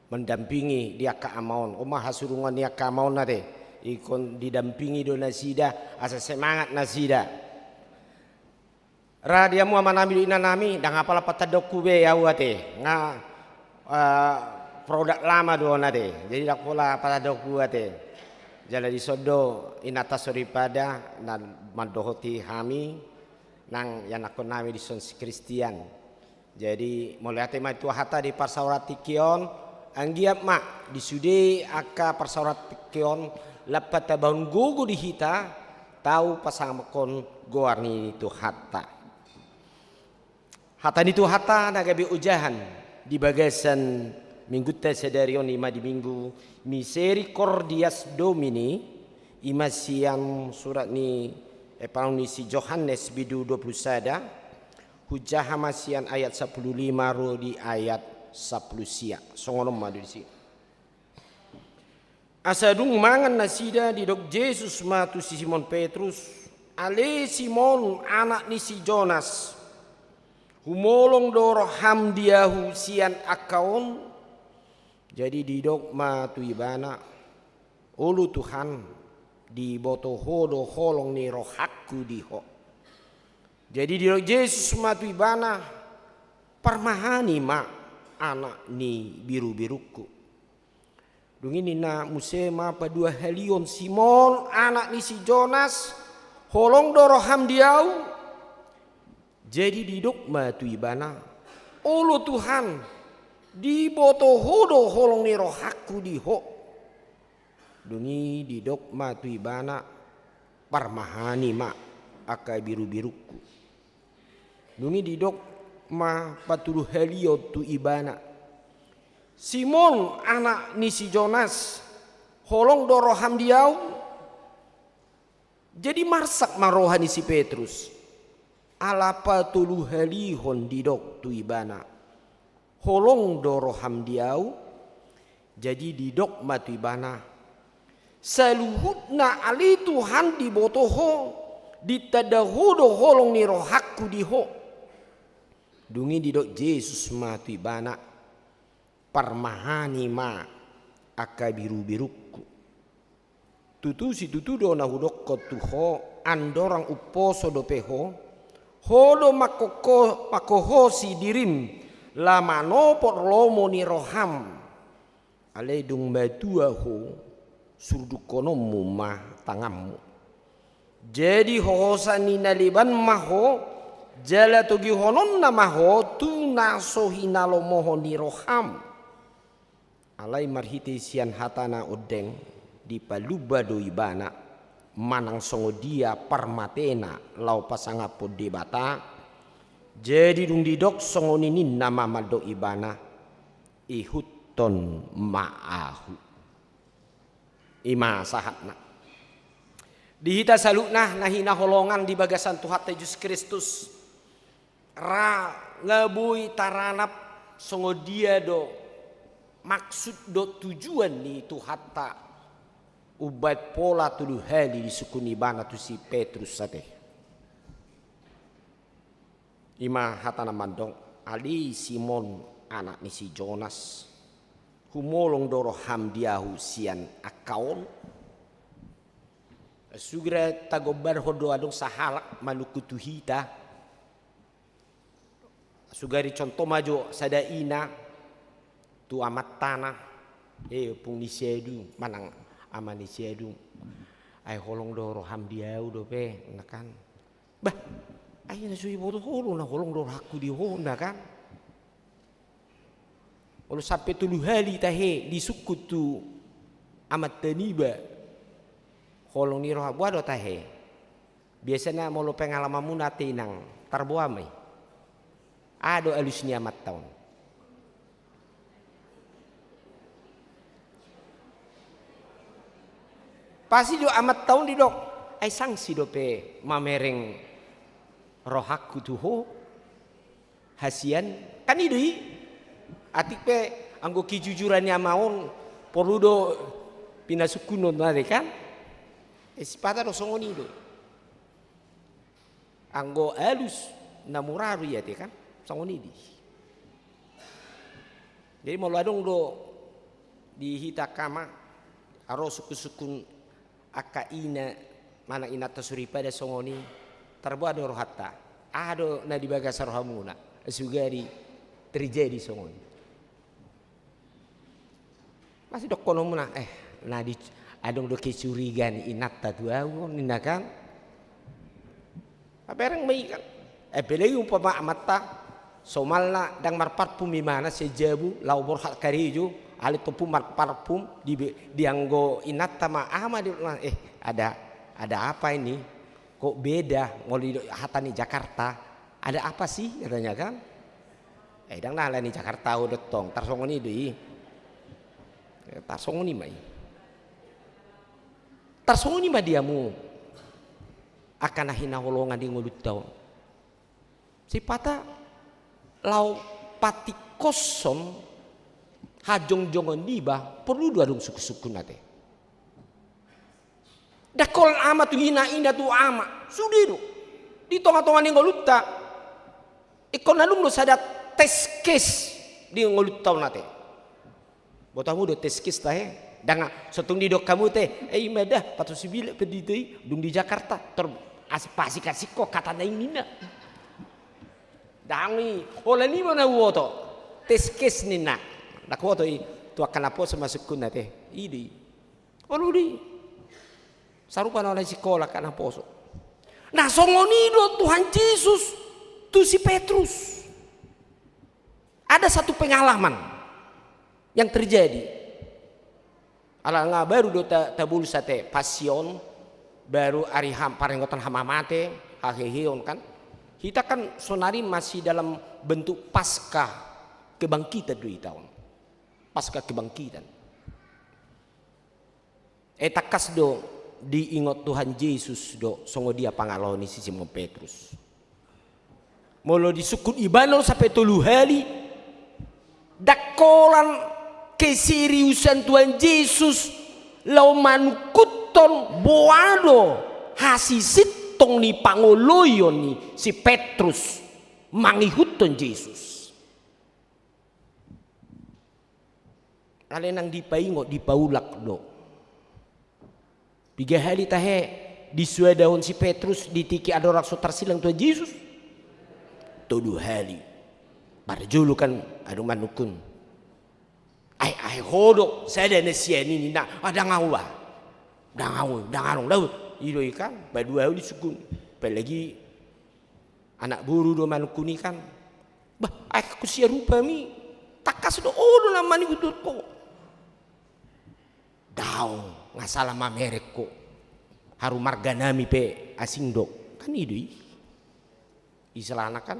mendampingi di angka ama on. On ma hasurungan ni angka ama on ate, ingkon didampingi do nasida asa semangat nasida. Ra di hamu amanami dohot inanami, ndang apala patandokku be au ate, nga, eh, produk lama do on ate, jadi ndang pola patandokku ate. Jala dison do inanta soripada na mandohoti hami, nang ianakkonnami dison si Kristian. Jadi mauliate ma tu Tuhanta di parsaoran tingki on, anggiat ma di sude angka parsaoran tingki on lam patabahon gogo di hita, tau pasangaphon goar ni Tuhanta. Hata ni Tuhanta na gabe ojahan di bagasan minggunta sadari on ima di minggu Misericordias Domini, ima sian surat ni, eh, parange ni si Johannes bindu dua puluh sada, hujaha ma sian ayat sapuluh lima ro di ayat sapuluh sia. Songon on ma do disi. Asa dung mangan nasida, didok Jesus ma tu si Simon Petrus: Ale Simon, anak ni si Jonas, humolong do roham di ahu sian angka on? Jadi didok ma tu ibana: Olo Tuhan, diboto ho do holong ni rohangku di ho. Jadi didok Jesus ma tu ibana: Parmahani ma, anak ni birubirungku. Dung i ninna muse ma paduahalihon: Simon, anak ni si Jonas, holong do roham di ahu? Jadi didok ma tu ibana: Olo Tuhan, diboto ho do holong ni rohangku di ho. Dung i didok ma tu ibana: Parmahani ma, angka birubirungku. Dung i didok ma patoluhalihon tu ibana: Simon, anak ni si Jonas, holong do roham di ahu? Jadi marsak ma roha ni si Petrus, ala patoluhalihon didok tu ibana: Holong do roham di ahu? Jadi didok ma tu ibana: Saluhutna ale Tuhan diboto ho, ditanda ho do holong ni rohangku di ho. Dung i didok Jesus ma tu ibana: Parmahani ma, angka birubirungku. Tutu situtu do na hudokkon tu ho, andorang umposo dope ho, ho do mangko-, mangkohosi dirim, laho manopot lomo ni roham. Alai dung matua ho, surdukkononmu ma tanganmu. Jadi hohosan ni na leban ma ho, jala togihononna ma ho tu na so hinalomohon ni roham. Alai marhite sian hatana ondeng, dipalumba do ibana, manang songon dia parmatena laho pasangaphon Debata. Jadi dung didok songon i ninna ma mandok ibana: Ihuthon ma ahu. Ima sahatna. Di hita saluhutna na hinaholongan di bagasan Tuhanta Jesus Kristus, ra nga boi taranap songon dia do maksud dohot tujuan ni Tuhanta umbahen pola tolu hali disungkun ibana tu si Petrus ate. Ima hatana mandok: Ale Simon, anak ni si Jonas, humolong do roham di ahu sian angka on? Sugera tagombarhon do adong sahalak manungkun tu hita. Sugari contoh ma jo sada ina tu amantana: E, ompung ni si Adu, manang ama ni si Adu, ai holong do roham di ahu dope, na kan. Bah, ai na so diboto ho do na holong do rohangku di ho, na kan. Olo sampe tolu hali tahe disungkun tu amanta niba. Holong ni roha, boha do tahe? Biasana molo pengalamanmuna ate inang, tarboa ma i. Aha do alus ni amanta on? Pasti do amanta on didok, ai sangsi dope mamereng rohangku tu ho. Hasian, kan i do i. Atik pe anggo kejujuran ni ama on porlu do pinasungkun on ate kan. Eh, sipata do songon i do. Anggo alus na mura do i ate kan, songon i do i. Jadi molo adong do di hita angka ama, ro sungkun-sungkun angka ina manang inanta soripada songon i, tarboa do rohanta. Aha do na di bagasan rohamuna, sugari terjadi songon i? Pasti dohononmuna, eh, na di, adong do kecurigaan inanta tu ahu ninna kan. Mamereng ma i kan. Eh, apalagi umpama amanta, somalna ndang marparfum imana sian jabu, laho borhat karejo, alai tong pe marparfum, di, dianggo inanta ma, aha ma di, eh, ada, ada apa ini? Kok beda molo di hata ni Jakarta? Ada apa sih katanya kan? Eh, ndang na alani Jakarta ahu do tong, tarsongon i do i. Eh, tarsongon i ma i. Tarsongon i ma di hamu angka na hinaholongan di ngolunta on. Sipata laho patingkoshon hajongjongon niba, porlu do adong sungkun-sungkun ate. Ndang holan ama tu ina, ina tu ama, sude do. Di tonga-tonga ni ngolunta, ingkon adong do sada test case di ngolunta on ate. Boto hamu do test case tahe? Ndang, so tung didok hamu ate, eh, ima da, patos si bila pendita i, dung di Jakarta, tor asi-, paasik-asik ho hatana i ninna. Ndang i, holan i ma na huboto. Test case ninna. Ndang huboto i, tu angka naposo ma sungkunna ate. I do i. Olo do i. Sarupa na holan sikola angka naposo. Nah, songon i do Tuhan Jesus tu si Petrus. Ada satu pengalaman yang terjadi. Ala nga baru do ta-, tabolus ate Pasion, baru ari ham-, paringotan hamamate, haheheon kan. Hita kan sonari masih dalam bentuk pasca kebangkitan do hita on. Pasca kebangkitan. Eh, tangkas do diingot Tuhan Jesus do songon dia pangalaho ni si Simon Petrus. Molo disungkun ibana on sampe tolu hali, ndang holan keseriusan Tuhan Jesus laho manungkunhon boha do hasisintong ni pangoloion ni si Petrus mangihuthon Jesus. Alai nang dipaingot, dipaulak do. Piga hali tahe disoadahon si Petrus di tingki andorang so tarsilang Tuhan Jesus? Tolu hali. Parjolo kan adong manungkun. Ai, ai ho do, sada na sian i ninna, ah, ndang ahu ah. Ndang ahu, ndang adong, ndang ahu. I do i kan, padua ahu disungkun. Apalagi anak boru do manungkun i kan. Bah, ai ho sian rupami. Tangkas do, ho do na manihuthon ho. Daong, nga sala mamereng ho. Haru marganami pe asing do. Kan i do i. Istilahna kan.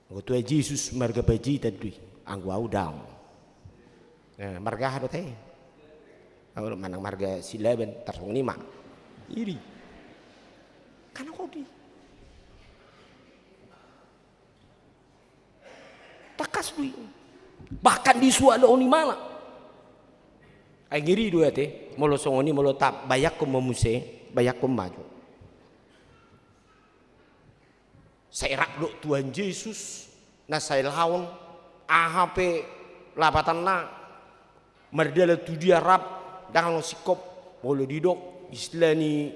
Anggo Tuhan Jesus marga Panjaitan do i, anggo ahu daong. Eh, marga aha do tahe? Ahu manang marga Silaban, tarsongon i ma. I do i. Kan ho do i. Tangkas do i. Bahkan disoadahon imana. Ai ngeri do ate, molo songon i, molo tabayangkon ma muse, bayangkon ma jo. Sai rap do Tuhan Jesus, na sai laon, aha pe lapatanna, mardalan tu dia rap, ndang adong singkop, molo didok, istilah ni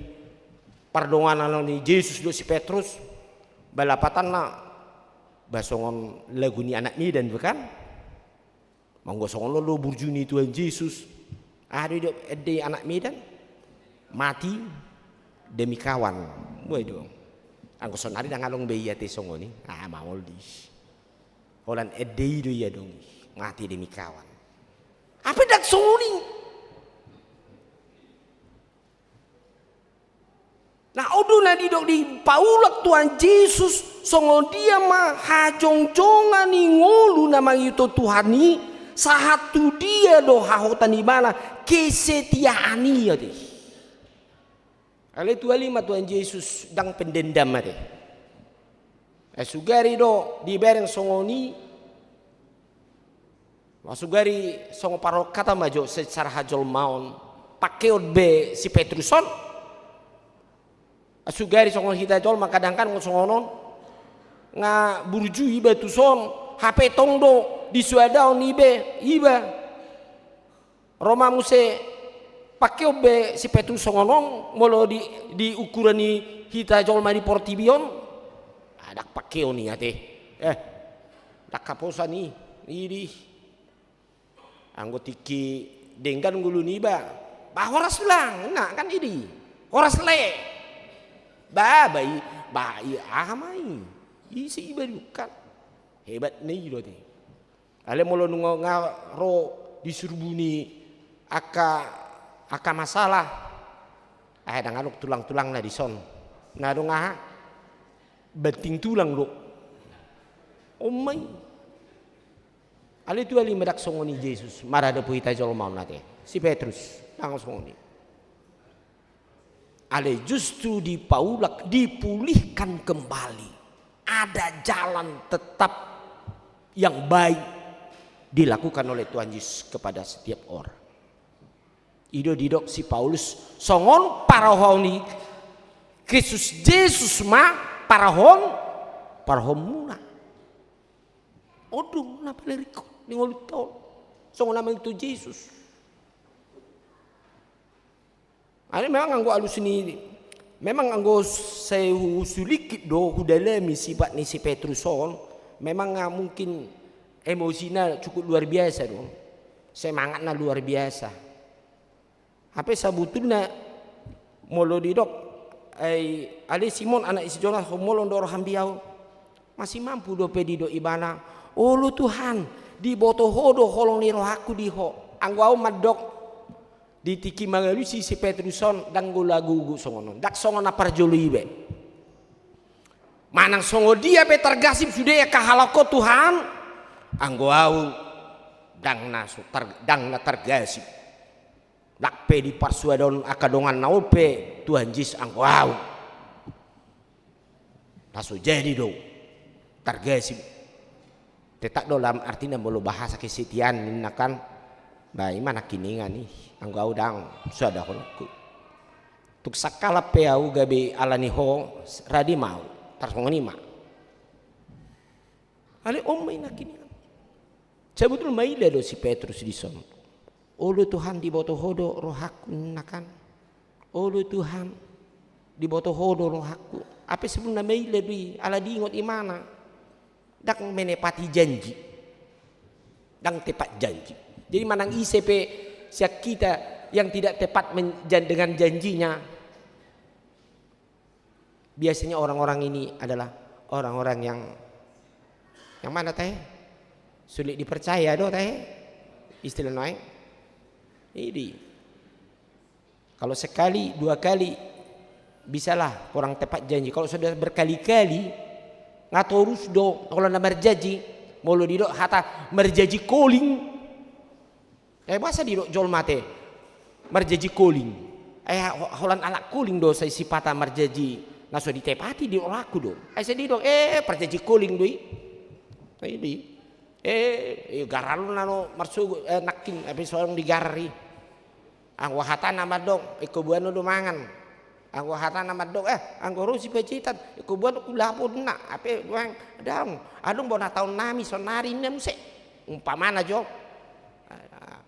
pardonganan ni Jesus do si Petrus, ba lapatanna, ba songon lagu ni Anak Medan do kan? Molo songon on do burju ni Tuhan Jesus. Aha do didok ende Anak Medan? Mati demi kawan. Boha do. Anggo sonari ndang adong be i ate songon i. Ah, maol di. Holan ende i do i adong i. Mati demi kawan. Hape ndang songon i. na didok dipaulak Tuhan Jesus, songon dia ma hajongjongan ni ngolu na mangihuthon Tuhan i, sahat tu dia do hahota ni ibana, kesetiaan i ate. Alai tuali ma Tuhan Jesus ndang pendendam ate. Eh, sugari do dibereng songon i, sugari songon parhata ma jo secara hajolmaon, pangkeon be si Petrus on. Sugari songon hita jolma kadang kan songon on. Nga burju iba tuson, hape tong do disuadahon iba, iba. Ro ma muse pangkeon be si Petrus songon on, molo di, di ukuran ni hita jolma di portibi on. Ah, ndang pangkeon i ate. Eh, ndang haposan i, idi. Anggo tingki denggan ngolu niba, bah, horas tulang, na kan idi. Horas le. Bah, bah, i, bah, i, aha ma i? Ise iba bukan. Hebat ni i do ate. Alai molo nunga nga ro di surbuni angka, angka masalah. Ai ndang adong tulang-tulangna dison. Na adong aha? Banting tulang do. On ma i. Alai tuali ma ndang songon i Jesus maradophon hita jolma on ate. Si Petrus ndang songon i. Alai justru dipaulak, dipulihkan kembali. Ada jalan tetap yang baik dilakukan oleh Tuhan Yesus kepada setiap orang. I do didok si Paulus, songon parhoraon ni Kristus Jesus ma parhoraon, parhoraonmuna. On do na paling ringkot di ngolunta on. Songon na mangihuthon Jesus. Alai memang anggo alus ni, memang anggo sai husulingkit do, hudalami sifat ni si Petrus on, memang nga mungkin emosina cukup luar biasa do. Semangatna luar biasa. Hape sabutulna molo didok, ai, ale Simon anak ni si Jonas, homolon do roham di ahu? Masih mampu dope didok ibana, olo Tuhan, diboto ho do holong ni rohangku di ho. Anggo ahu mandok, di tingki mangalusi si Petrus on, ndang gogo-gogo songon on. Ndang songon na parjolo i be. Manang songon dia pe targasip sude angka halak on Tuhan, anggo ahu ndang na so tar-, ndang na targasip. Ndang pe diparsuadahon angka donganna on pe Tuhan Jesus anggo ahu. Na so jadi do targasip. Tetap do dalam artina molo bahasa kesetiaan ninna kan. Bah, i ma nangkiningan i, anggo ahu ndang suadahononku. Tung sangkap pe ahu gabe ala ni ho, rade ma ahu, tarsongon i ma. Alai on ma i nangkiningan. Sabutul maila do si Petrus dison. Olo Tuhan, diboto ho do rohangku ninna kan. Olo Tuhan, diboto ho do rohangku. Hape sebelumna maila do i, ala diingot imana. Ndang menepati janji. Ndang tepat janji. Jadi manang ise pe sian hita yang tidak tepat men-, jan-, dengan janjinya, biasanya orang-orang ini adalah orang-orang yang, yang mana tahe? Sulit dipercaya do tahe? Istilah nuaeng. Jadi, kalau sekali, dua kali, bisalah kurang tepat janji. Kalau sudah berkali-kali, nga torus do, kalau na marjanji, molo didok hata marjanji koling. Eh, boasa didok jolma te marjanji koling? Eh, ho-, holan halak koling do sai sipata marjanji na so ditepati di rohangku do. Ai sai didok, eh, parjanji koling do i. Ai di. Eh, eh, garar na no marsogot, eh, nangkin, eh, pe so adong digarar i. Anggo hatana mandok, ingkon boan do mangan. Anggo hatana mandok, eh, anggo ro si Panjaitan, ingkon boan do kulapo ninna. Hape nuaeng, adong, adong bona taonnami saonari ninna muse. Umpamana jo. Ah, ah.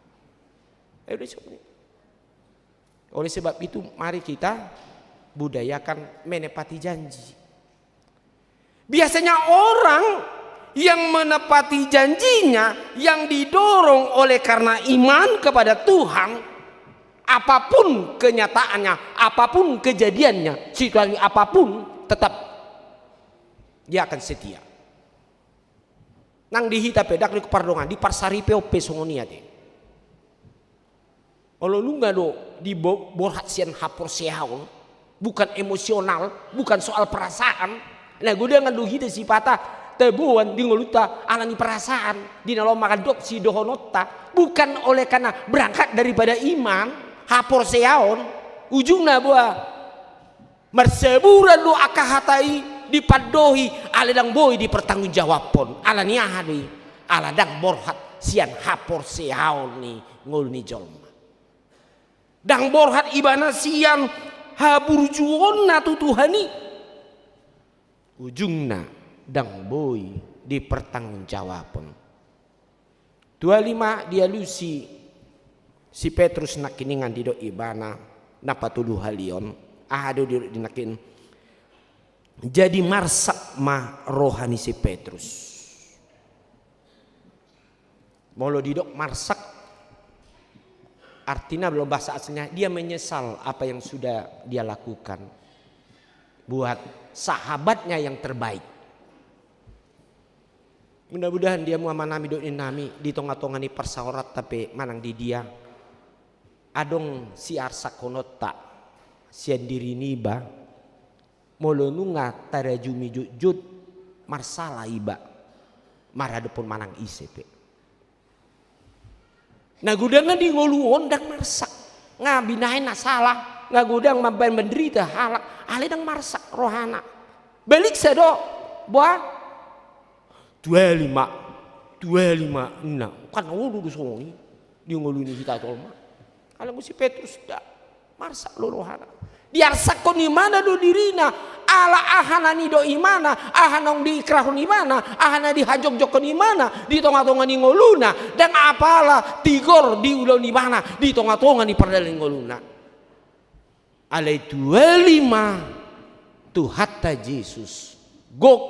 Eh, udah, so. Oleh sebab itu, mari kita budayakan menepati janji. Biasanya orang yang menepati janjinya, yang didorong oleh karena iman kepada Tuhan, apapun kenyataannya, apapun kejadiannya, situasi apapun, tetap dia akan setia. Nang di hita pe, ndang di pardongan, di parsaripeon pe songon i ate. Olo nunga do dibo-, borhat sian haporseaon, Bukan emosional, bukan soal perasaan. Na godang do hita sipata taboan di ngolunta ala ni perasaan, di na laho mandok sidohononta, bukan oleh karena berangkat daripada iman, haporseaon, ujungna boha, marsaburan do angka hata i dipandohi, ala ndang boi dipertanggungjawabhon, ala ni aha do i, ala ndang borhat sian haporseaon ni ngolu ni jolma. Ndang borhat ibana sian haburjuonna tu Tuhan i. Ujungna ndang boi dipertanggungjawabhon. Tu alai ma dialusi si Petrus nangkiningan didok ibana na patoluhalihon, aha do didok di nangkin. Jadi marsak ma roha ni si Petrus. Molo didok marsak, artina dalam bahasa aslinya, dia menyesal apa yang sudah dia lakukan buat sahabatnya yang terbaik. Mudah-mudahan di hamu amanami dohot inanami, di tonga-tonga ni parsaoranta pe manang di dia, adong siarsakhononta sian diri niba, molo nunga tarajumi jotjot, marsala iba maradophon manang ise pe. Na godang na di ngolu on ndang marsak, nga binahen na sala, nga godang mambahen manderita halak, alai ndang marsak rohana. Baliksa do, boha? Tuali ma, tuali ma, ninna. Kan olo do songon i di ngolu ni hita jolma. Alai anggo si Petrus nda, marsak do rohana. Diarsakhon ibana do dirina, ala aha na nidok ibana, aha naung diikrarhon ibana, aha na dihajongjonghon ibana di tonga-tonga ni ngoluna, ndang apala tigor diulahon ibana di tonga-tonga ni pardalanan ni ngoluna. Alai tuali ma Tuhanta Jesus, gok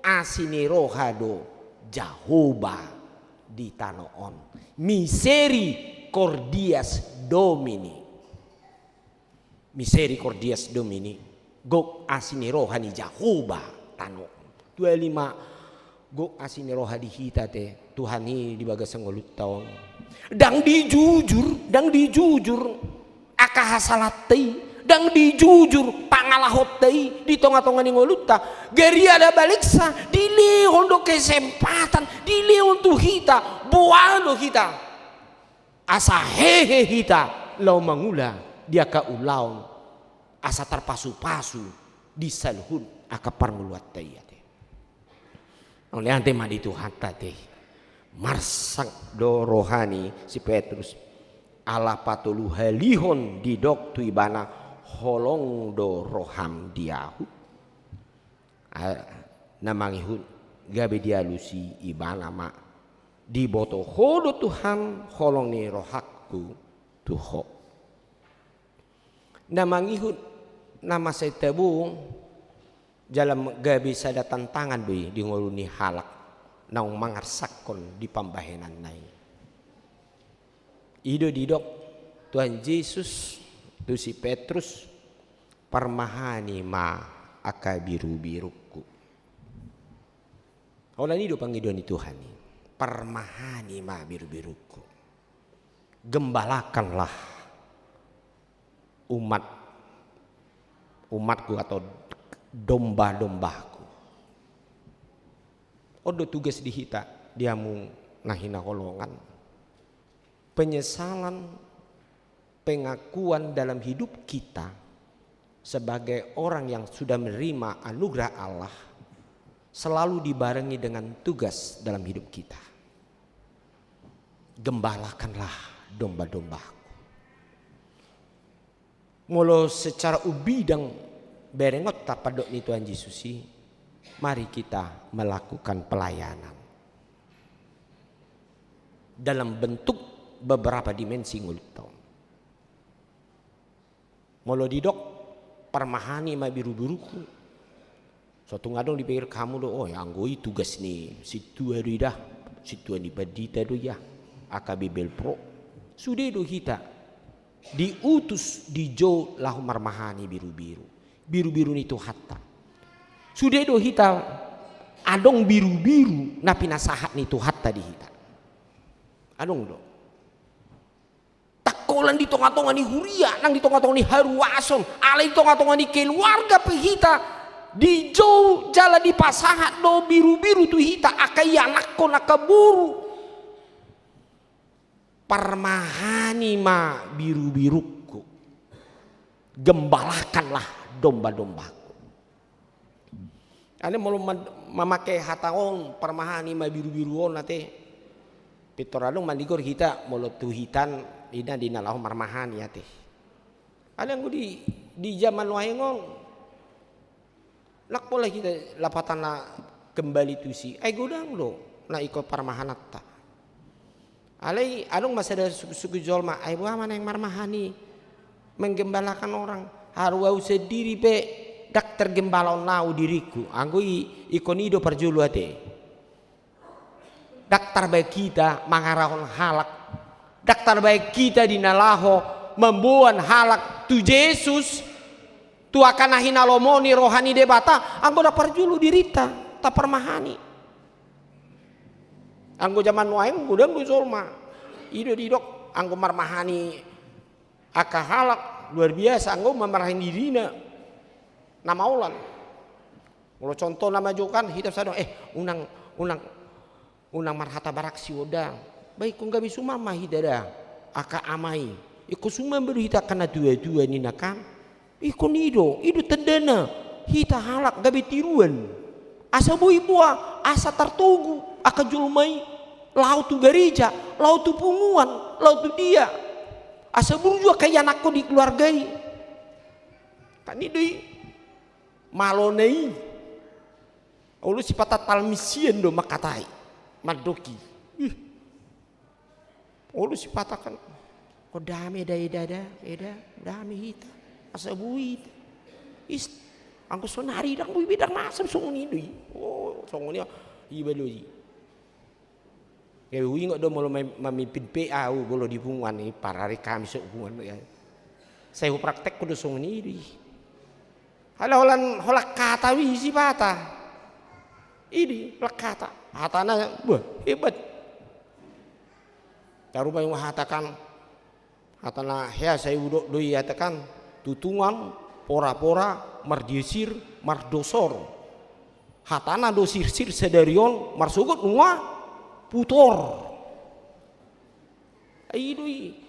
asi ni roha do Jahowa di tano on. Misericordias Domini. Misericordias Domini, gok asi ni roha ni Jahowa tano on. Tuali ma gok asi ni roha di hita te, Tuhan i, di bagasan ngolunta on. Ndang dijujur, ndang dijujur angka hasalanta i, ndang dijujur pangalahonta i di tonga-tonga ni ngolunta. Gariada baliksa, dilehon do kesempatan, dilehon tu hita, boha do hita, asa hehe hita laho mangula di angka ulaon, asa tarpasu-pasu di saluhut angka parngoluanta i ate. Mauliate ma di Tuhanta te. Marsak do roha ni si Petrus, ala patoluhalihon didok tu ibana, holong do roham di ahu. A, na mangihut gabe dialusi ibana ma, diboto Ho do Tuhan holong ni rohangku tu Ho. Na mangihut na mansai tabo jala gabe sada tantangan do i di ngolu ni halak naung mangarsakhon di pambahenanna i. I do didok Tuhan Jesus tu si Petrus, parmahani ma angka birubirungku. Holan i do pangidoan ni Tuhan i, parmahani ma birubirungku. Gembalakanlah umat, umatku atau domba-dombaku. On do tugas di hita, di hamu na hinaholongan. Penyesalan, pengakuan dalam hidup kita sebagai orang yang sudah menerima anugerah Allah selalu dibarengi dengan tugas dalam hidup kita. Gembalakanlah domba-dombaku. Molo secara umbidang berengonta pandok ni Tuhan Jesus i, mari kita melakukan pelayanan dalam bentuk beberapa dimensi ngolunta on. Molo didok parmahani ma birubirungku, so tung adong dipikir hamu do, oh, anggo i tugas ni sintua do i da, sintua ni pandita do i da, angka bibel pro. Sude do hita diutus dijou laho marmahani birubiru, birubiru ni Tuhanta. Sude do hita adong birubiru na pinasahat ni Tuhanta di hita. Adong do. Tangko Holan di tonga-tonga ni huria, nang di tonga-tonga ni haruason, alai di tonga-tonga ni keluarga pe hita dijou jala dipasahat do birubiru tu hita, angka ianakkon, angka boru. Parmahani ma birubirungku, gembalakanlah domba-dombaku. Alai molo ma-, mamake hata on, parmahani ma birubiru on ate, pintor adong manigor hita molo tu hitan ina di na laho marmahani ate. Alai anggo di, di jaman nuaeng on, ndang pola hita lapatanna kembali tusi, ai godang do na ingkon parmahananta. Alai adong ma sada suku-suku jolma, ai boha ma naeng marmahani, menggembalakan orang, haru au sendiri pe ndang tergembalaon au diringku. Anggo i, ingkon i do parjolo ate. Ndang tarbaen hita mangarahon halak, ndang tarbaen hita di na laho mamboan halak tu Jesus, tu angka na hinalomohon ni roha ni Debata, anggo ndang parjolo dirinta taparmahani. Anggo jaman nuaeng godang do jolma, i do didok anggo marmahani angka halak luar biasa, anggo marmahani dirina na maolan. Molo contoh na majokan hita sada, eh, unang, unang, unang marhata baraksi on da. Ba ingkon gabe suman ma hita da, angka ama i. Ingkon suman ma do hita angka na tua-tua ninna kan. Ingkon i do, i do tandana hita halak gabe tiruan. Asa boi boha, asa tartogu angka jolma i laho tu gareja, laho tu punguan, laho tu dia. Asa burju angka ianakkon di keluarga i. Kan i do i. Malo na i. Olo sipata talmisian do mangkatai, mandok i. Ih. Olo sipata kan, ko dame da eda da, eda, dame hita. Asa boi hita. Is, anggo sonari ndang boi be ndang masa songon i do i. Oh, songon i, iba do i. Gabe huingot do molo mamimpin pe au molo di punguan i, parari Kamis so punguan i. Sai hupraktekkon do songon i do i. Alai holan, holan hata do i sipata. I do i, holan hata. Hatana, bah, hebat. Tarupa i hata kan. Hatana hea sai hudok do i hata kan, tutungan, pora-pora, mardiasir, mardosor. Hatana do sirsir sadari on, marsogot nunga putor. Ai i do i.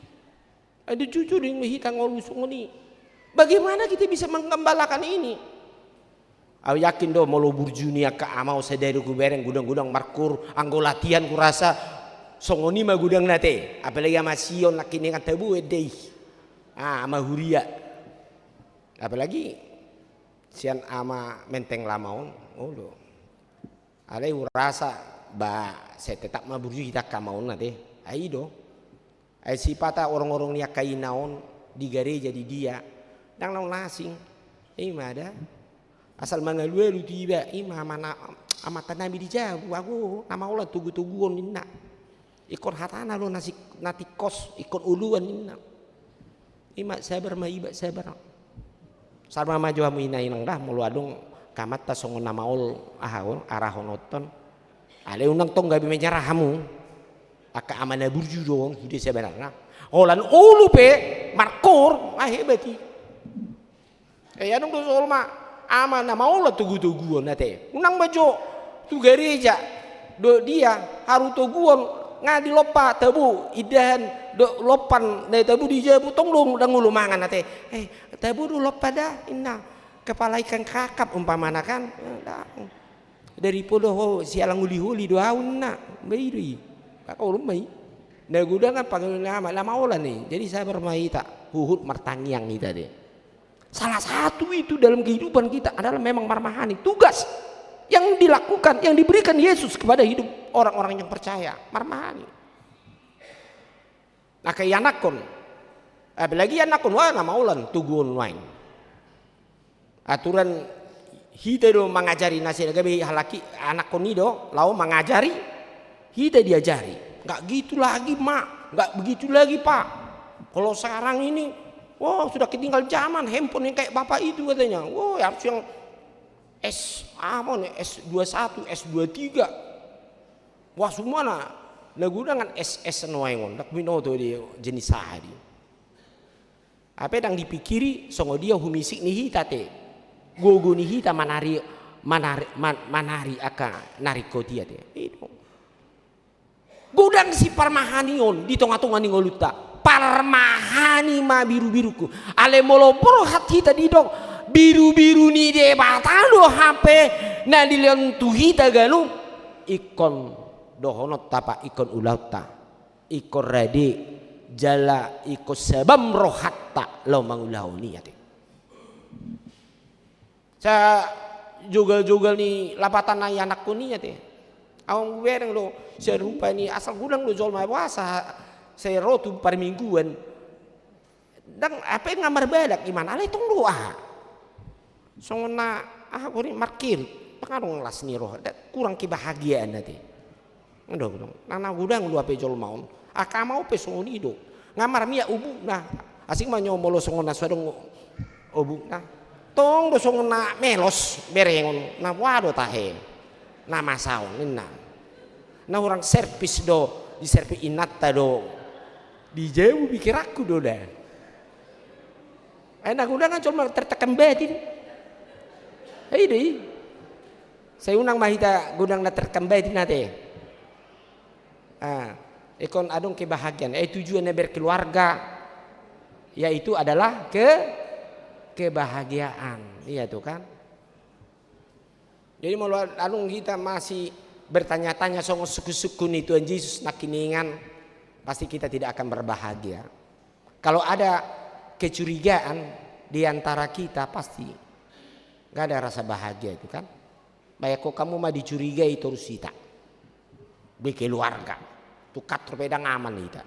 Ai do jujur do i hita ngolu songon i. Bagaimana kita bisa menggembalakan ini? Au yakin do molo burju ni angka ama on sadari hubereng godang-godang markoor, anggo latihan hurasa songon i ma godangna ate. Apalagi ama Sion nangkin ingan tabu ende i. Ah, ama huria. Apalagi sian ama Menteng Lama on, olo. Alai hurasa ba sai tetap ma burju hita angka ama on ate. Ai i do. Ai sipata orong-orong ni angka ina on di gareja di dia, ndang naung asing. I ma da. Asal mangalualu tu iba, i ma amana, amanta nami di jabu, ago na maolan togu-toguon ninna. Ingkon hatana do na si-, na tingkos, ingkon oloan ninna. I ma sabar ma iba, sabar. Sabar ma jo hamu ina inang da, molo adong amanta songon na maol aha on, arahononta on. Alai unang tong gabe menyerah hamu. Angka ama na burju do on, sude sebenarna. Holan olo pe markoor, ah, hebat i. Eh, adong do jolma, ama na maolan togu-toguon ate. Unang ma jo tu gareja dohot dia haru toguon, nga dilompa tabu, indahan dohot lompan na tabu di jabu, tong do ndang olo mangan ate. Eh, tabu do lompa da, inna. Kepala ikan kakap umpamana kan. Eh, ndang. Daripada ho sialang holi-holi do au ninna, ba i do i. Maka olo ma i. Na godang kan pangalualuon ni ama, na maolan i. Jadi sabar ma hita, huhut martangiang hita ate. Salah satu itu dalam kehidupan kita adalah memang marmahani. Tugas yang dilakukan, yang diberikan Yesus kepada hidup orang-orang yang percaya. Marmahani. Angka ianakkon. Apalagi ianakkon, wah, na maolan toguon nuaeng. Aturan hita do mangajari nasida gabe halak i, anakkon i do laho mangajari hita diajari. Nggak gitu lagi, Mak. Nggak begitu lagi, Pak. Kalau sekarang ini, wah, sudah ketinggal zaman, handphone yang kayak bapak itu katanya. Wah, harus yang S, apa nih, S dua satu, S dua tiga. Wah, sumana na godang kan S S nuaeng on, ndang binoto do jenis aha do i. Hape ndang dipikiri songon dia humisik ni hita te, gogo ni hita manari, manari, man-, manari angka na ringkot i ate. I do. Godang siparmahanion di tonga-tonga ni ngolunta. Parmahani ma birubirungku. Alai molo borhat hita didok, birubiru ni Debata do hape na dilehon tu hita ganup, ingkon dohononta, Pak, ingkon ulaonta, ingkon rade, jala ingkon sabam rohanta laho mangulahon i ate. Sa jogal-jogal ni lapatan na ianakhon i ate. Au hubereng do, sai rupa ni asal godang do jolma boasa sai ro tu parmingguan. Ndang, hape nga marbalak imana, alai tong do aha. Songon na aha gori, markirit, pangadong las ni roha, da, kurang kebahagiaan ate. Ndang, ndang. Na, na godang do hape jolma on. Angka amang pe songon i do. Nga marmiak obukna. Asing ma nyo molo songon na so adong obukna. Tong do songon na melos berengon. Na boha do tahe. Na masa on ninna. Na hurang servis do. Diservis inanta do. Di jabu pikiranku do da. Ai na godang jolma tertekan batin. Ai do i. Sai unang ma hita godang na tertekan batin ate. Ah, ingkon adong kebahagiaan. Eh, tujuan na berkeluarga yaitu adalah ke-, kebahagiaan. Iya tuh kan. Jadi molo adong hita masih bertanya-tanya songon sungkun-sungkun ni Tuhan Yesus na hiningan, pasti kita tidak akan berbahagia. Kalau ada kecurigaan di antara kita, pasti nggak ada rasa bahagia itu kan. Bayangkon hamu ma dicurigai torus hita. Di keluarga. Tung kator pe ndang aman hita.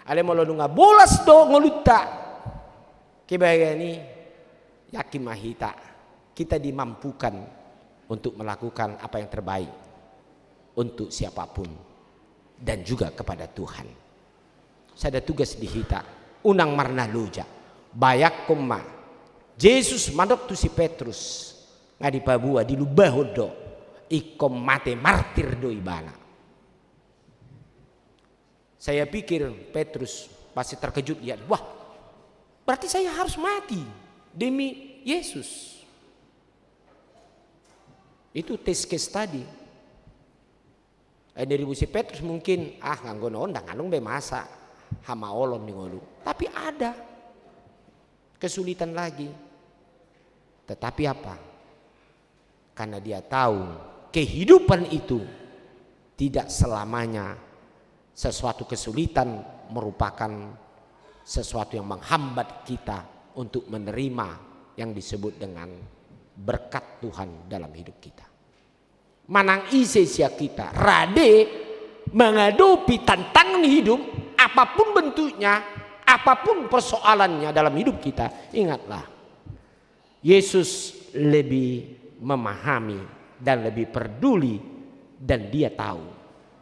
Alai molo nunga bolas do ngolunta. Kebahagiaan i, yakin ma hita. Kita dimampukan untuk melakukan apa yang terbaik untuk siapapun dan juga kepada Tuhan. Sada tugas di hita, unang marnaloja. Bayangkon ma, Jesus mandok tu si Petrus, nga dipaboa, dilumbahon do, ingkon mate martir do ibana. Saya pikir Petrus pasti terkejut lihat, wah, berarti saya harus mati demi Yesus. Itu test case tadi. Eh, dari si Petrus mungkin, ah, nganggo na on, ndang adong be masa hamaolon di ngolu. Tapi ada kesulitan lagi. Tetapi apa? Karena dia tahu kehidupan itu tidak selamanya sesuatu kesulitan merupakan sesuatu yang menghambat kita untuk menerima yang disebut dengan berkat Tuhan dalam hidup kita. Manang ise sian hita, rade mengadopi tantangan hidup, apapun bentuknya, apapun persoalannya dalam hidup kita, ingatlah, Yesus lebih memahami dan lebih peduli, dan Dia tahu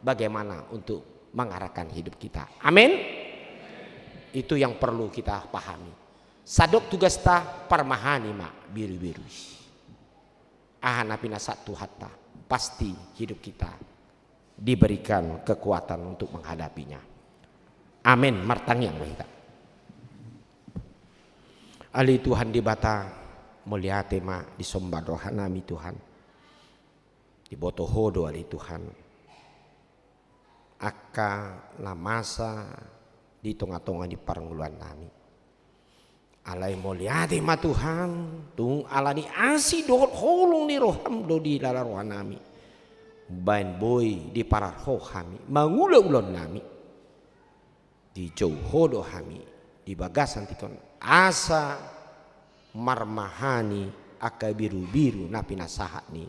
bagaimana untuk mengarahkan hidup kita. Amin. Itu yang perlu kita pahami. Sadok tugasta, parmahani ma birubiru i. Aha na pinasahat Tuhanta, pasti hidup kita diberikan kekuatan untuk menghadapinya. Amin. Martangiang ma hita. Ale Tuhan Debata, mauliate ma, disomba roha nami Tuhan. Diboto Ho do ale Tuhan angka na masa di tonga-tonga ni parngoluan nami. Alai mauliate ma Tuhan, tung ala ni asi dohot holong ni roham do dilala roha nami. Umbahen boi diparar Ho hami, mangula ulaon nami. Dijou Ho do hami di bagasan tingki on, asa marmahani angka birubiru na pinasahatmi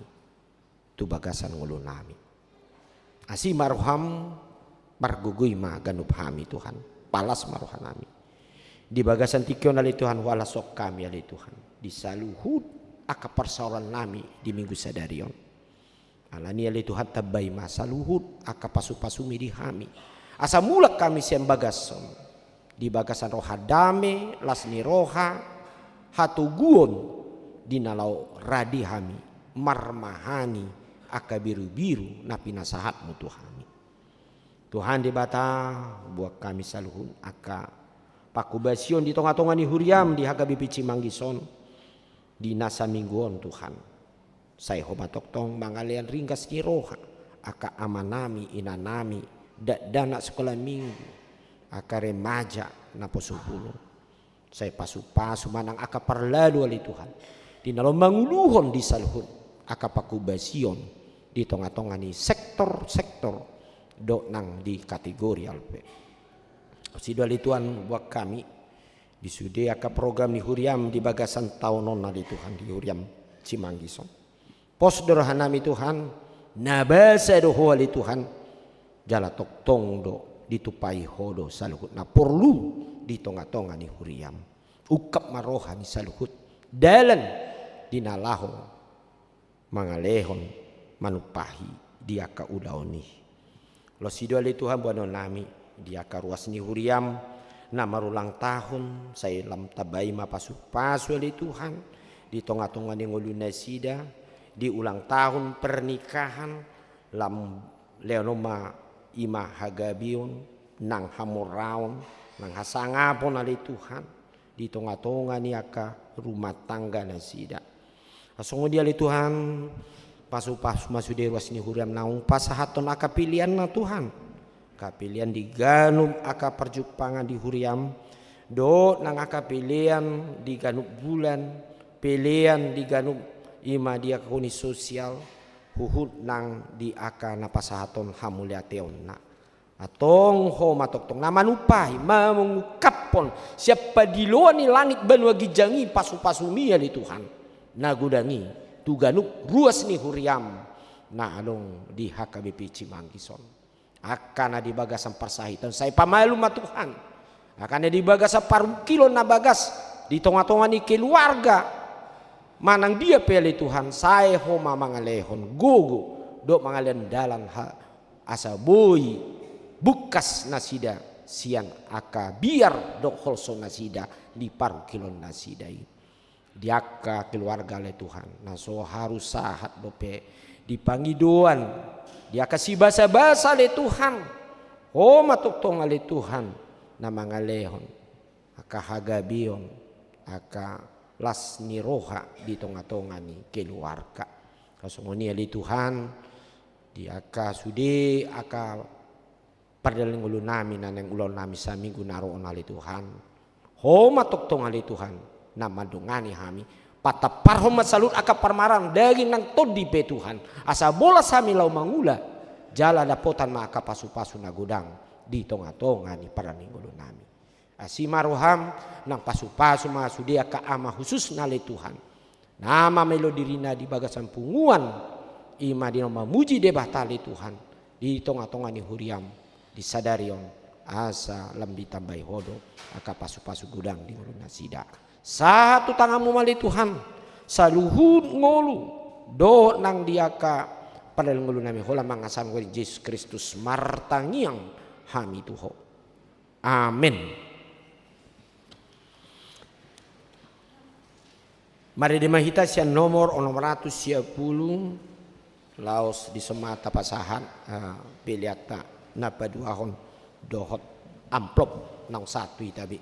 tu bagasan ngolu nami. Asi ma roham, pargogoi ma ganup hami Tuhan, palas ma roha nami. Di bagasan tingki on ale Tuhan, huhalashon hami ale Tuhan di saluhut angka parsaoran nami di minggu sadari on. Alani ale Tuhan, tambai ma saluhut angka pasupasumi di hami, asa mulak hami sian bagas on di bagasan roha dame, las ni roha, hatoguon, di na laho rade hami marmahani angka birubiru na pinasahatmu tu hami. Tuhan Debata, buat hami saluhut angka pangkobasion di tonga-tonga ni huriam di H K B P Cimanggis on di na saminggu on, Tuhan. Sai Ho ma tongtong mangalean ringgas ni roha angka amanami, inanami, dakdanak sikola minggu, angka remaja na poso bulung. Sai pasu-pasu ma nang angka parlalu ale Tuhan, di na laho manguluhon di saluhut angka pangkobasion di tonga-tonga ni sektor-sektor dohot nang di kategori alpe. Asi do ale Tuhan buat hami di sude angka program ni huriam di bagasan taon on ale Tuhan di huriam Cimanggis on. Pos do rohanami Tuhan, na basa do Ho ale Tuhan, jala tongtong do ditumpahi Ho do saluhut na porlu di tonga-tonga ni huriam. Ungkap ma roha ni saluhut dalan di na laho mangalehon manumpahi di angka ulaon i. Losi do ale Tuhan boanonnami di angka ruas ni huriam na marulang tahun, sai lam tambai ma pasu-pasu ale Tuhan di tonga-tonga ni ngolu nasida, di ulang tahun pernikahan, lam lehonon ma i ma hagabeon, nang hamoraon, nang hasangapon ale Tuhan di tonga-tonga ni angka rumah tangga nasida. Songon i ale Tuhan, pasu-pasu ma sude ruas ni huriam naung pasahathon angka peleanna Tuhan. Angka pelean di ganup angka parjumpangan di huriam, dohot nang angka pelean di ganup bulan, pelean di ganup i ma di angka huni sosial, huhut nang di angka na pasahathon hamauliateonna. Antong Ho ma tongtong na manumpahi, mangungkaphon sian pandiloan ni langit banua ginjang i pasu-pasumi ale Tuhan, na godang i tu ganup ruas ni huriam na adong di H K B P Cimanggis on. Angka na di bagasan parsahiton sai pamalum ma Tuhan. Angka na di bagasan parungkilon na bagas di tonga-tonga ni keluarga manang dia pe ale Tuhan, sai Ho ma mangalehon gogo dohot mangalean dalan ha, asa boi bungkas nasida sian angka biar dohot holso nasida di parungkilon nasida i. Di angka keluarga ale Tuhan, na so haru sahat dope di pangidoan, di angka sibasa-basa ale Tuhan, Ho ma tongtong ale Tuhan na mangalehon angka hagabeon, angka las ni roha di tonga-tonga ni keluarga. Songon i ale Tuhan, di angka sude angka pardalanan ni ngolunami na naeng ulaonnami saminggu na ro on ale Tuhan, Ho ma tongtong ale Tuhan na mandongani hami. Patamparhon ma saluhut angka parmaraan daging nang tondi pe Tuhan, asa bolas hami laho mangula, jala dapotan ma angka pasu-pasu na godang di tonga-tonga ni pardalanan ni ngolunami. Asi ma roham, nang pasu-pasu ma sude angka ama hususna ale Tuhan, na mamelo dirina di bagasan punguan, i ma di na mamuji Debata ale Tuhan di tonga-tonga ni huriam di sadari on, asa lam ditambai Ho do angka pasu-pasu godang di ngolu nasida. Sahat tu tanganmu ma ale Tuhan saluhut ngolu dohot nang di angka pardalanan ni ngolunami, holan mangasahon goar ni Jesus Kristus martangiang hami tu Ho. Amen. Marende ma hita sian nomor onom ratus sia pulu, laos dison ma tapasahat, eh, peleanta na paduahon dohot amplop naung sahat tu hita be.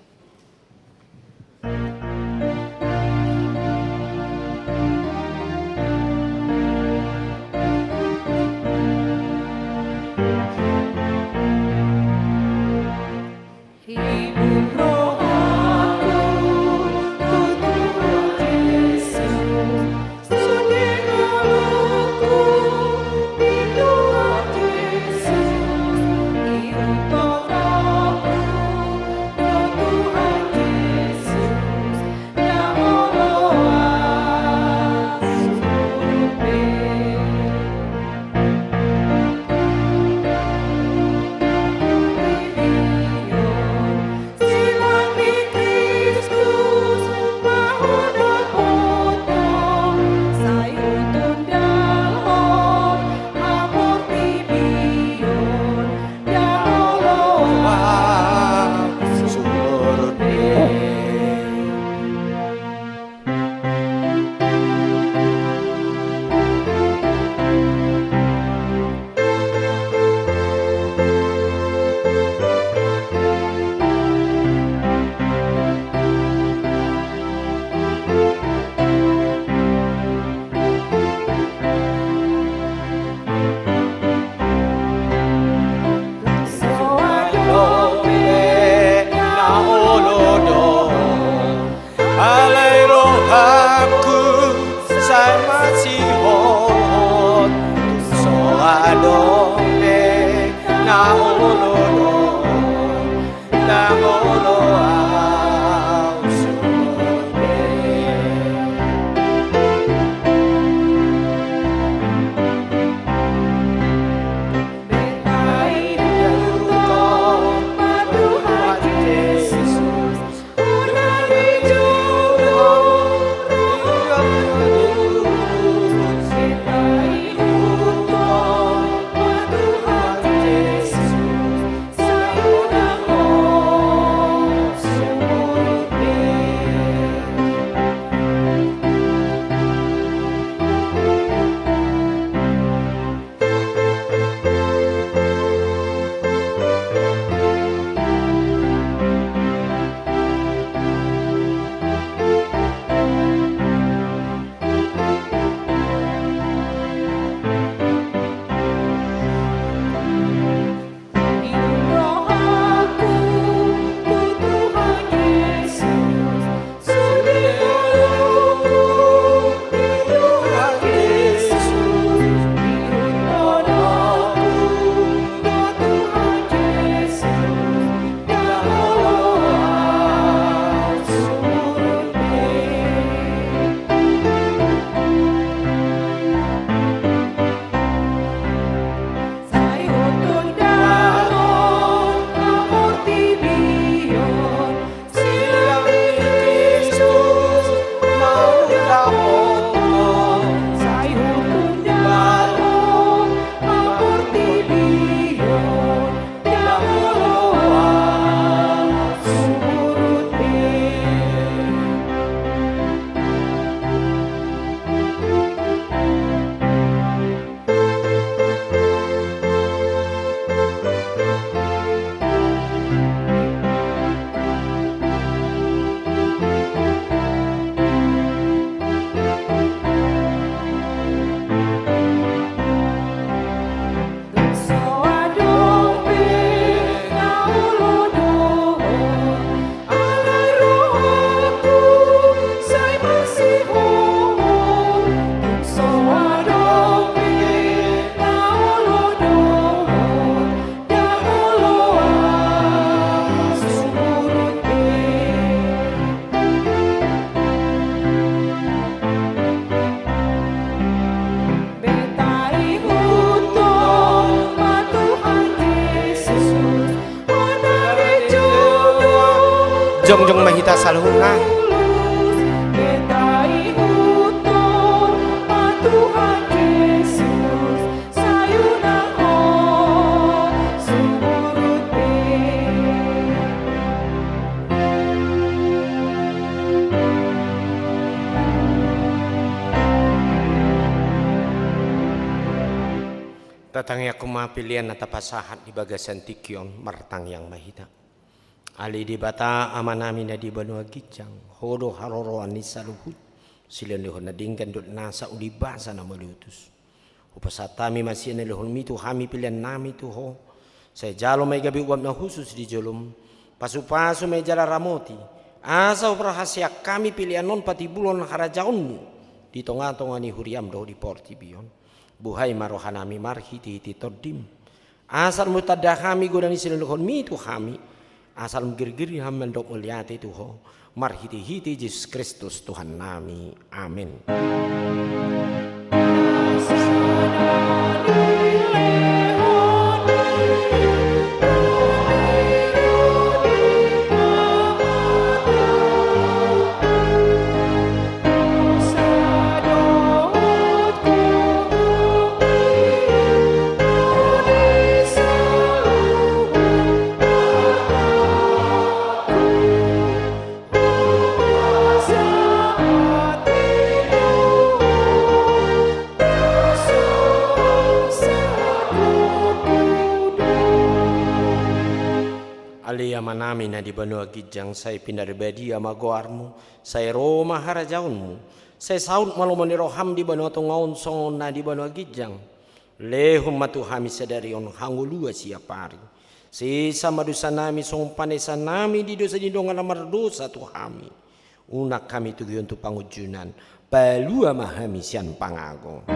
Jongjong ma hita saluhutna. Tatangiangkon ma pelean na tapasahat di bagasan tingki on, martangiang ma hita. Ale Debata Amanami na di banua ginjang, Ho do haroroan ni saluhut silehonlehon na denggan dohot nasa uli basa na mauliutus. Hupasahat hami ma sian na nilehonMi tu hami peleannami tu Ho. Sai jalo ma i gabe uap na hushus di joloM. Pasupasu ma i jala ramoti, asa huparhaseang hami pelean on patimbulhon harajaonMu di tongatonga ni huriaM dohot di portibi on. Buhai ma rohanami marhitehite TondiM. Asa lam tanda hami godang ni silehonlehonMi tu hami. Asa lam girgir hami mandok mauliate tu Ho, marhitehite Jesus Kristus Tuhannami. Amen. Ale Amanami na di banua ginjang, sai pinarbadia ma goarMu, sai ro ma harajaonMu, sai saut ma lomo ni rohaM di banua tonga on songon na di banua ginjang. Lehon ma tu hami sadari on hangoluan siapari. Sesa ma dosanami songon panesanami di dosa ni dongan na mardosa tu hami. Unang hami togihon tu pangunjunan, palua ma hami sian pangago.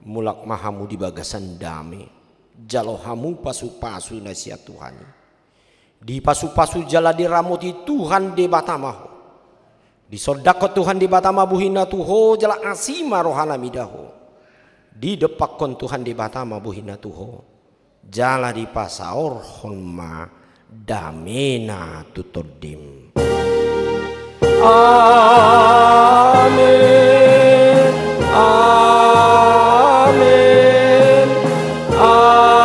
Mulak ma hamu di bagasan dame, jalo hamu pasupasu na sian Tuhan i. Dipasupasu jala diramoti Tuhan Debata ma ho. Disondangkon Tuhan Debata ma bohina tu ho jala asi ma rohana mida ho. Didompakkon Tuhan Debata ma bohina tu ho jala dipasaorhon ma damena tu tondim. Amen. Amen. Amen.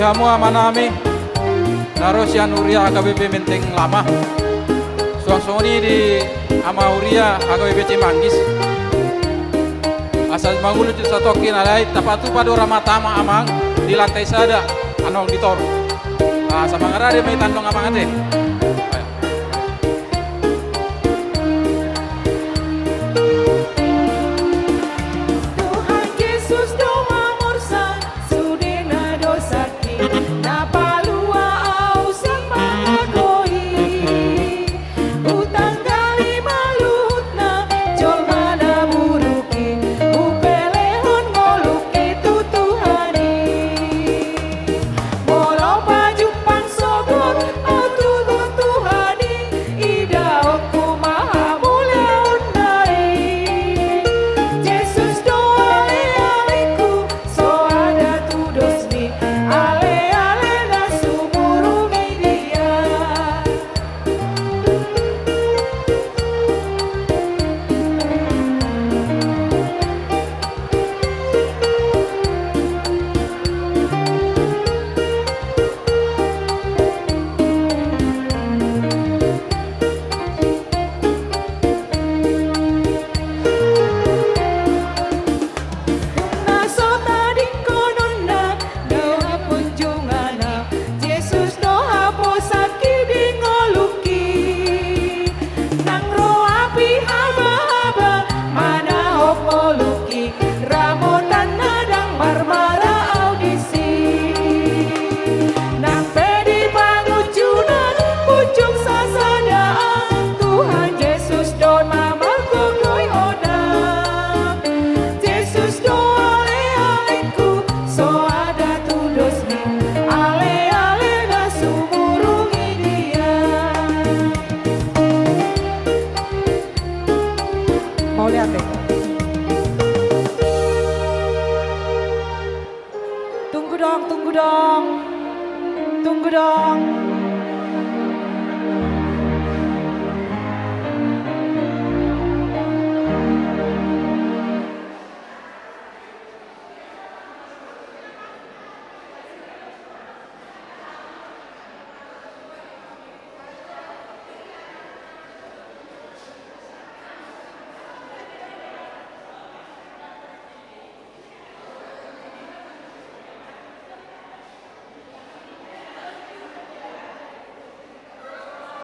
Hamu amanami na ro sian huria H K B P Menteng Lama. Suang songon i di ama huria H K B P Cimanggis. Asa mangolu tu satongkin, alai tapatupa do ramatama amang di lantai sada, anong di toru. Asa mangarade ma hita annon amang ate.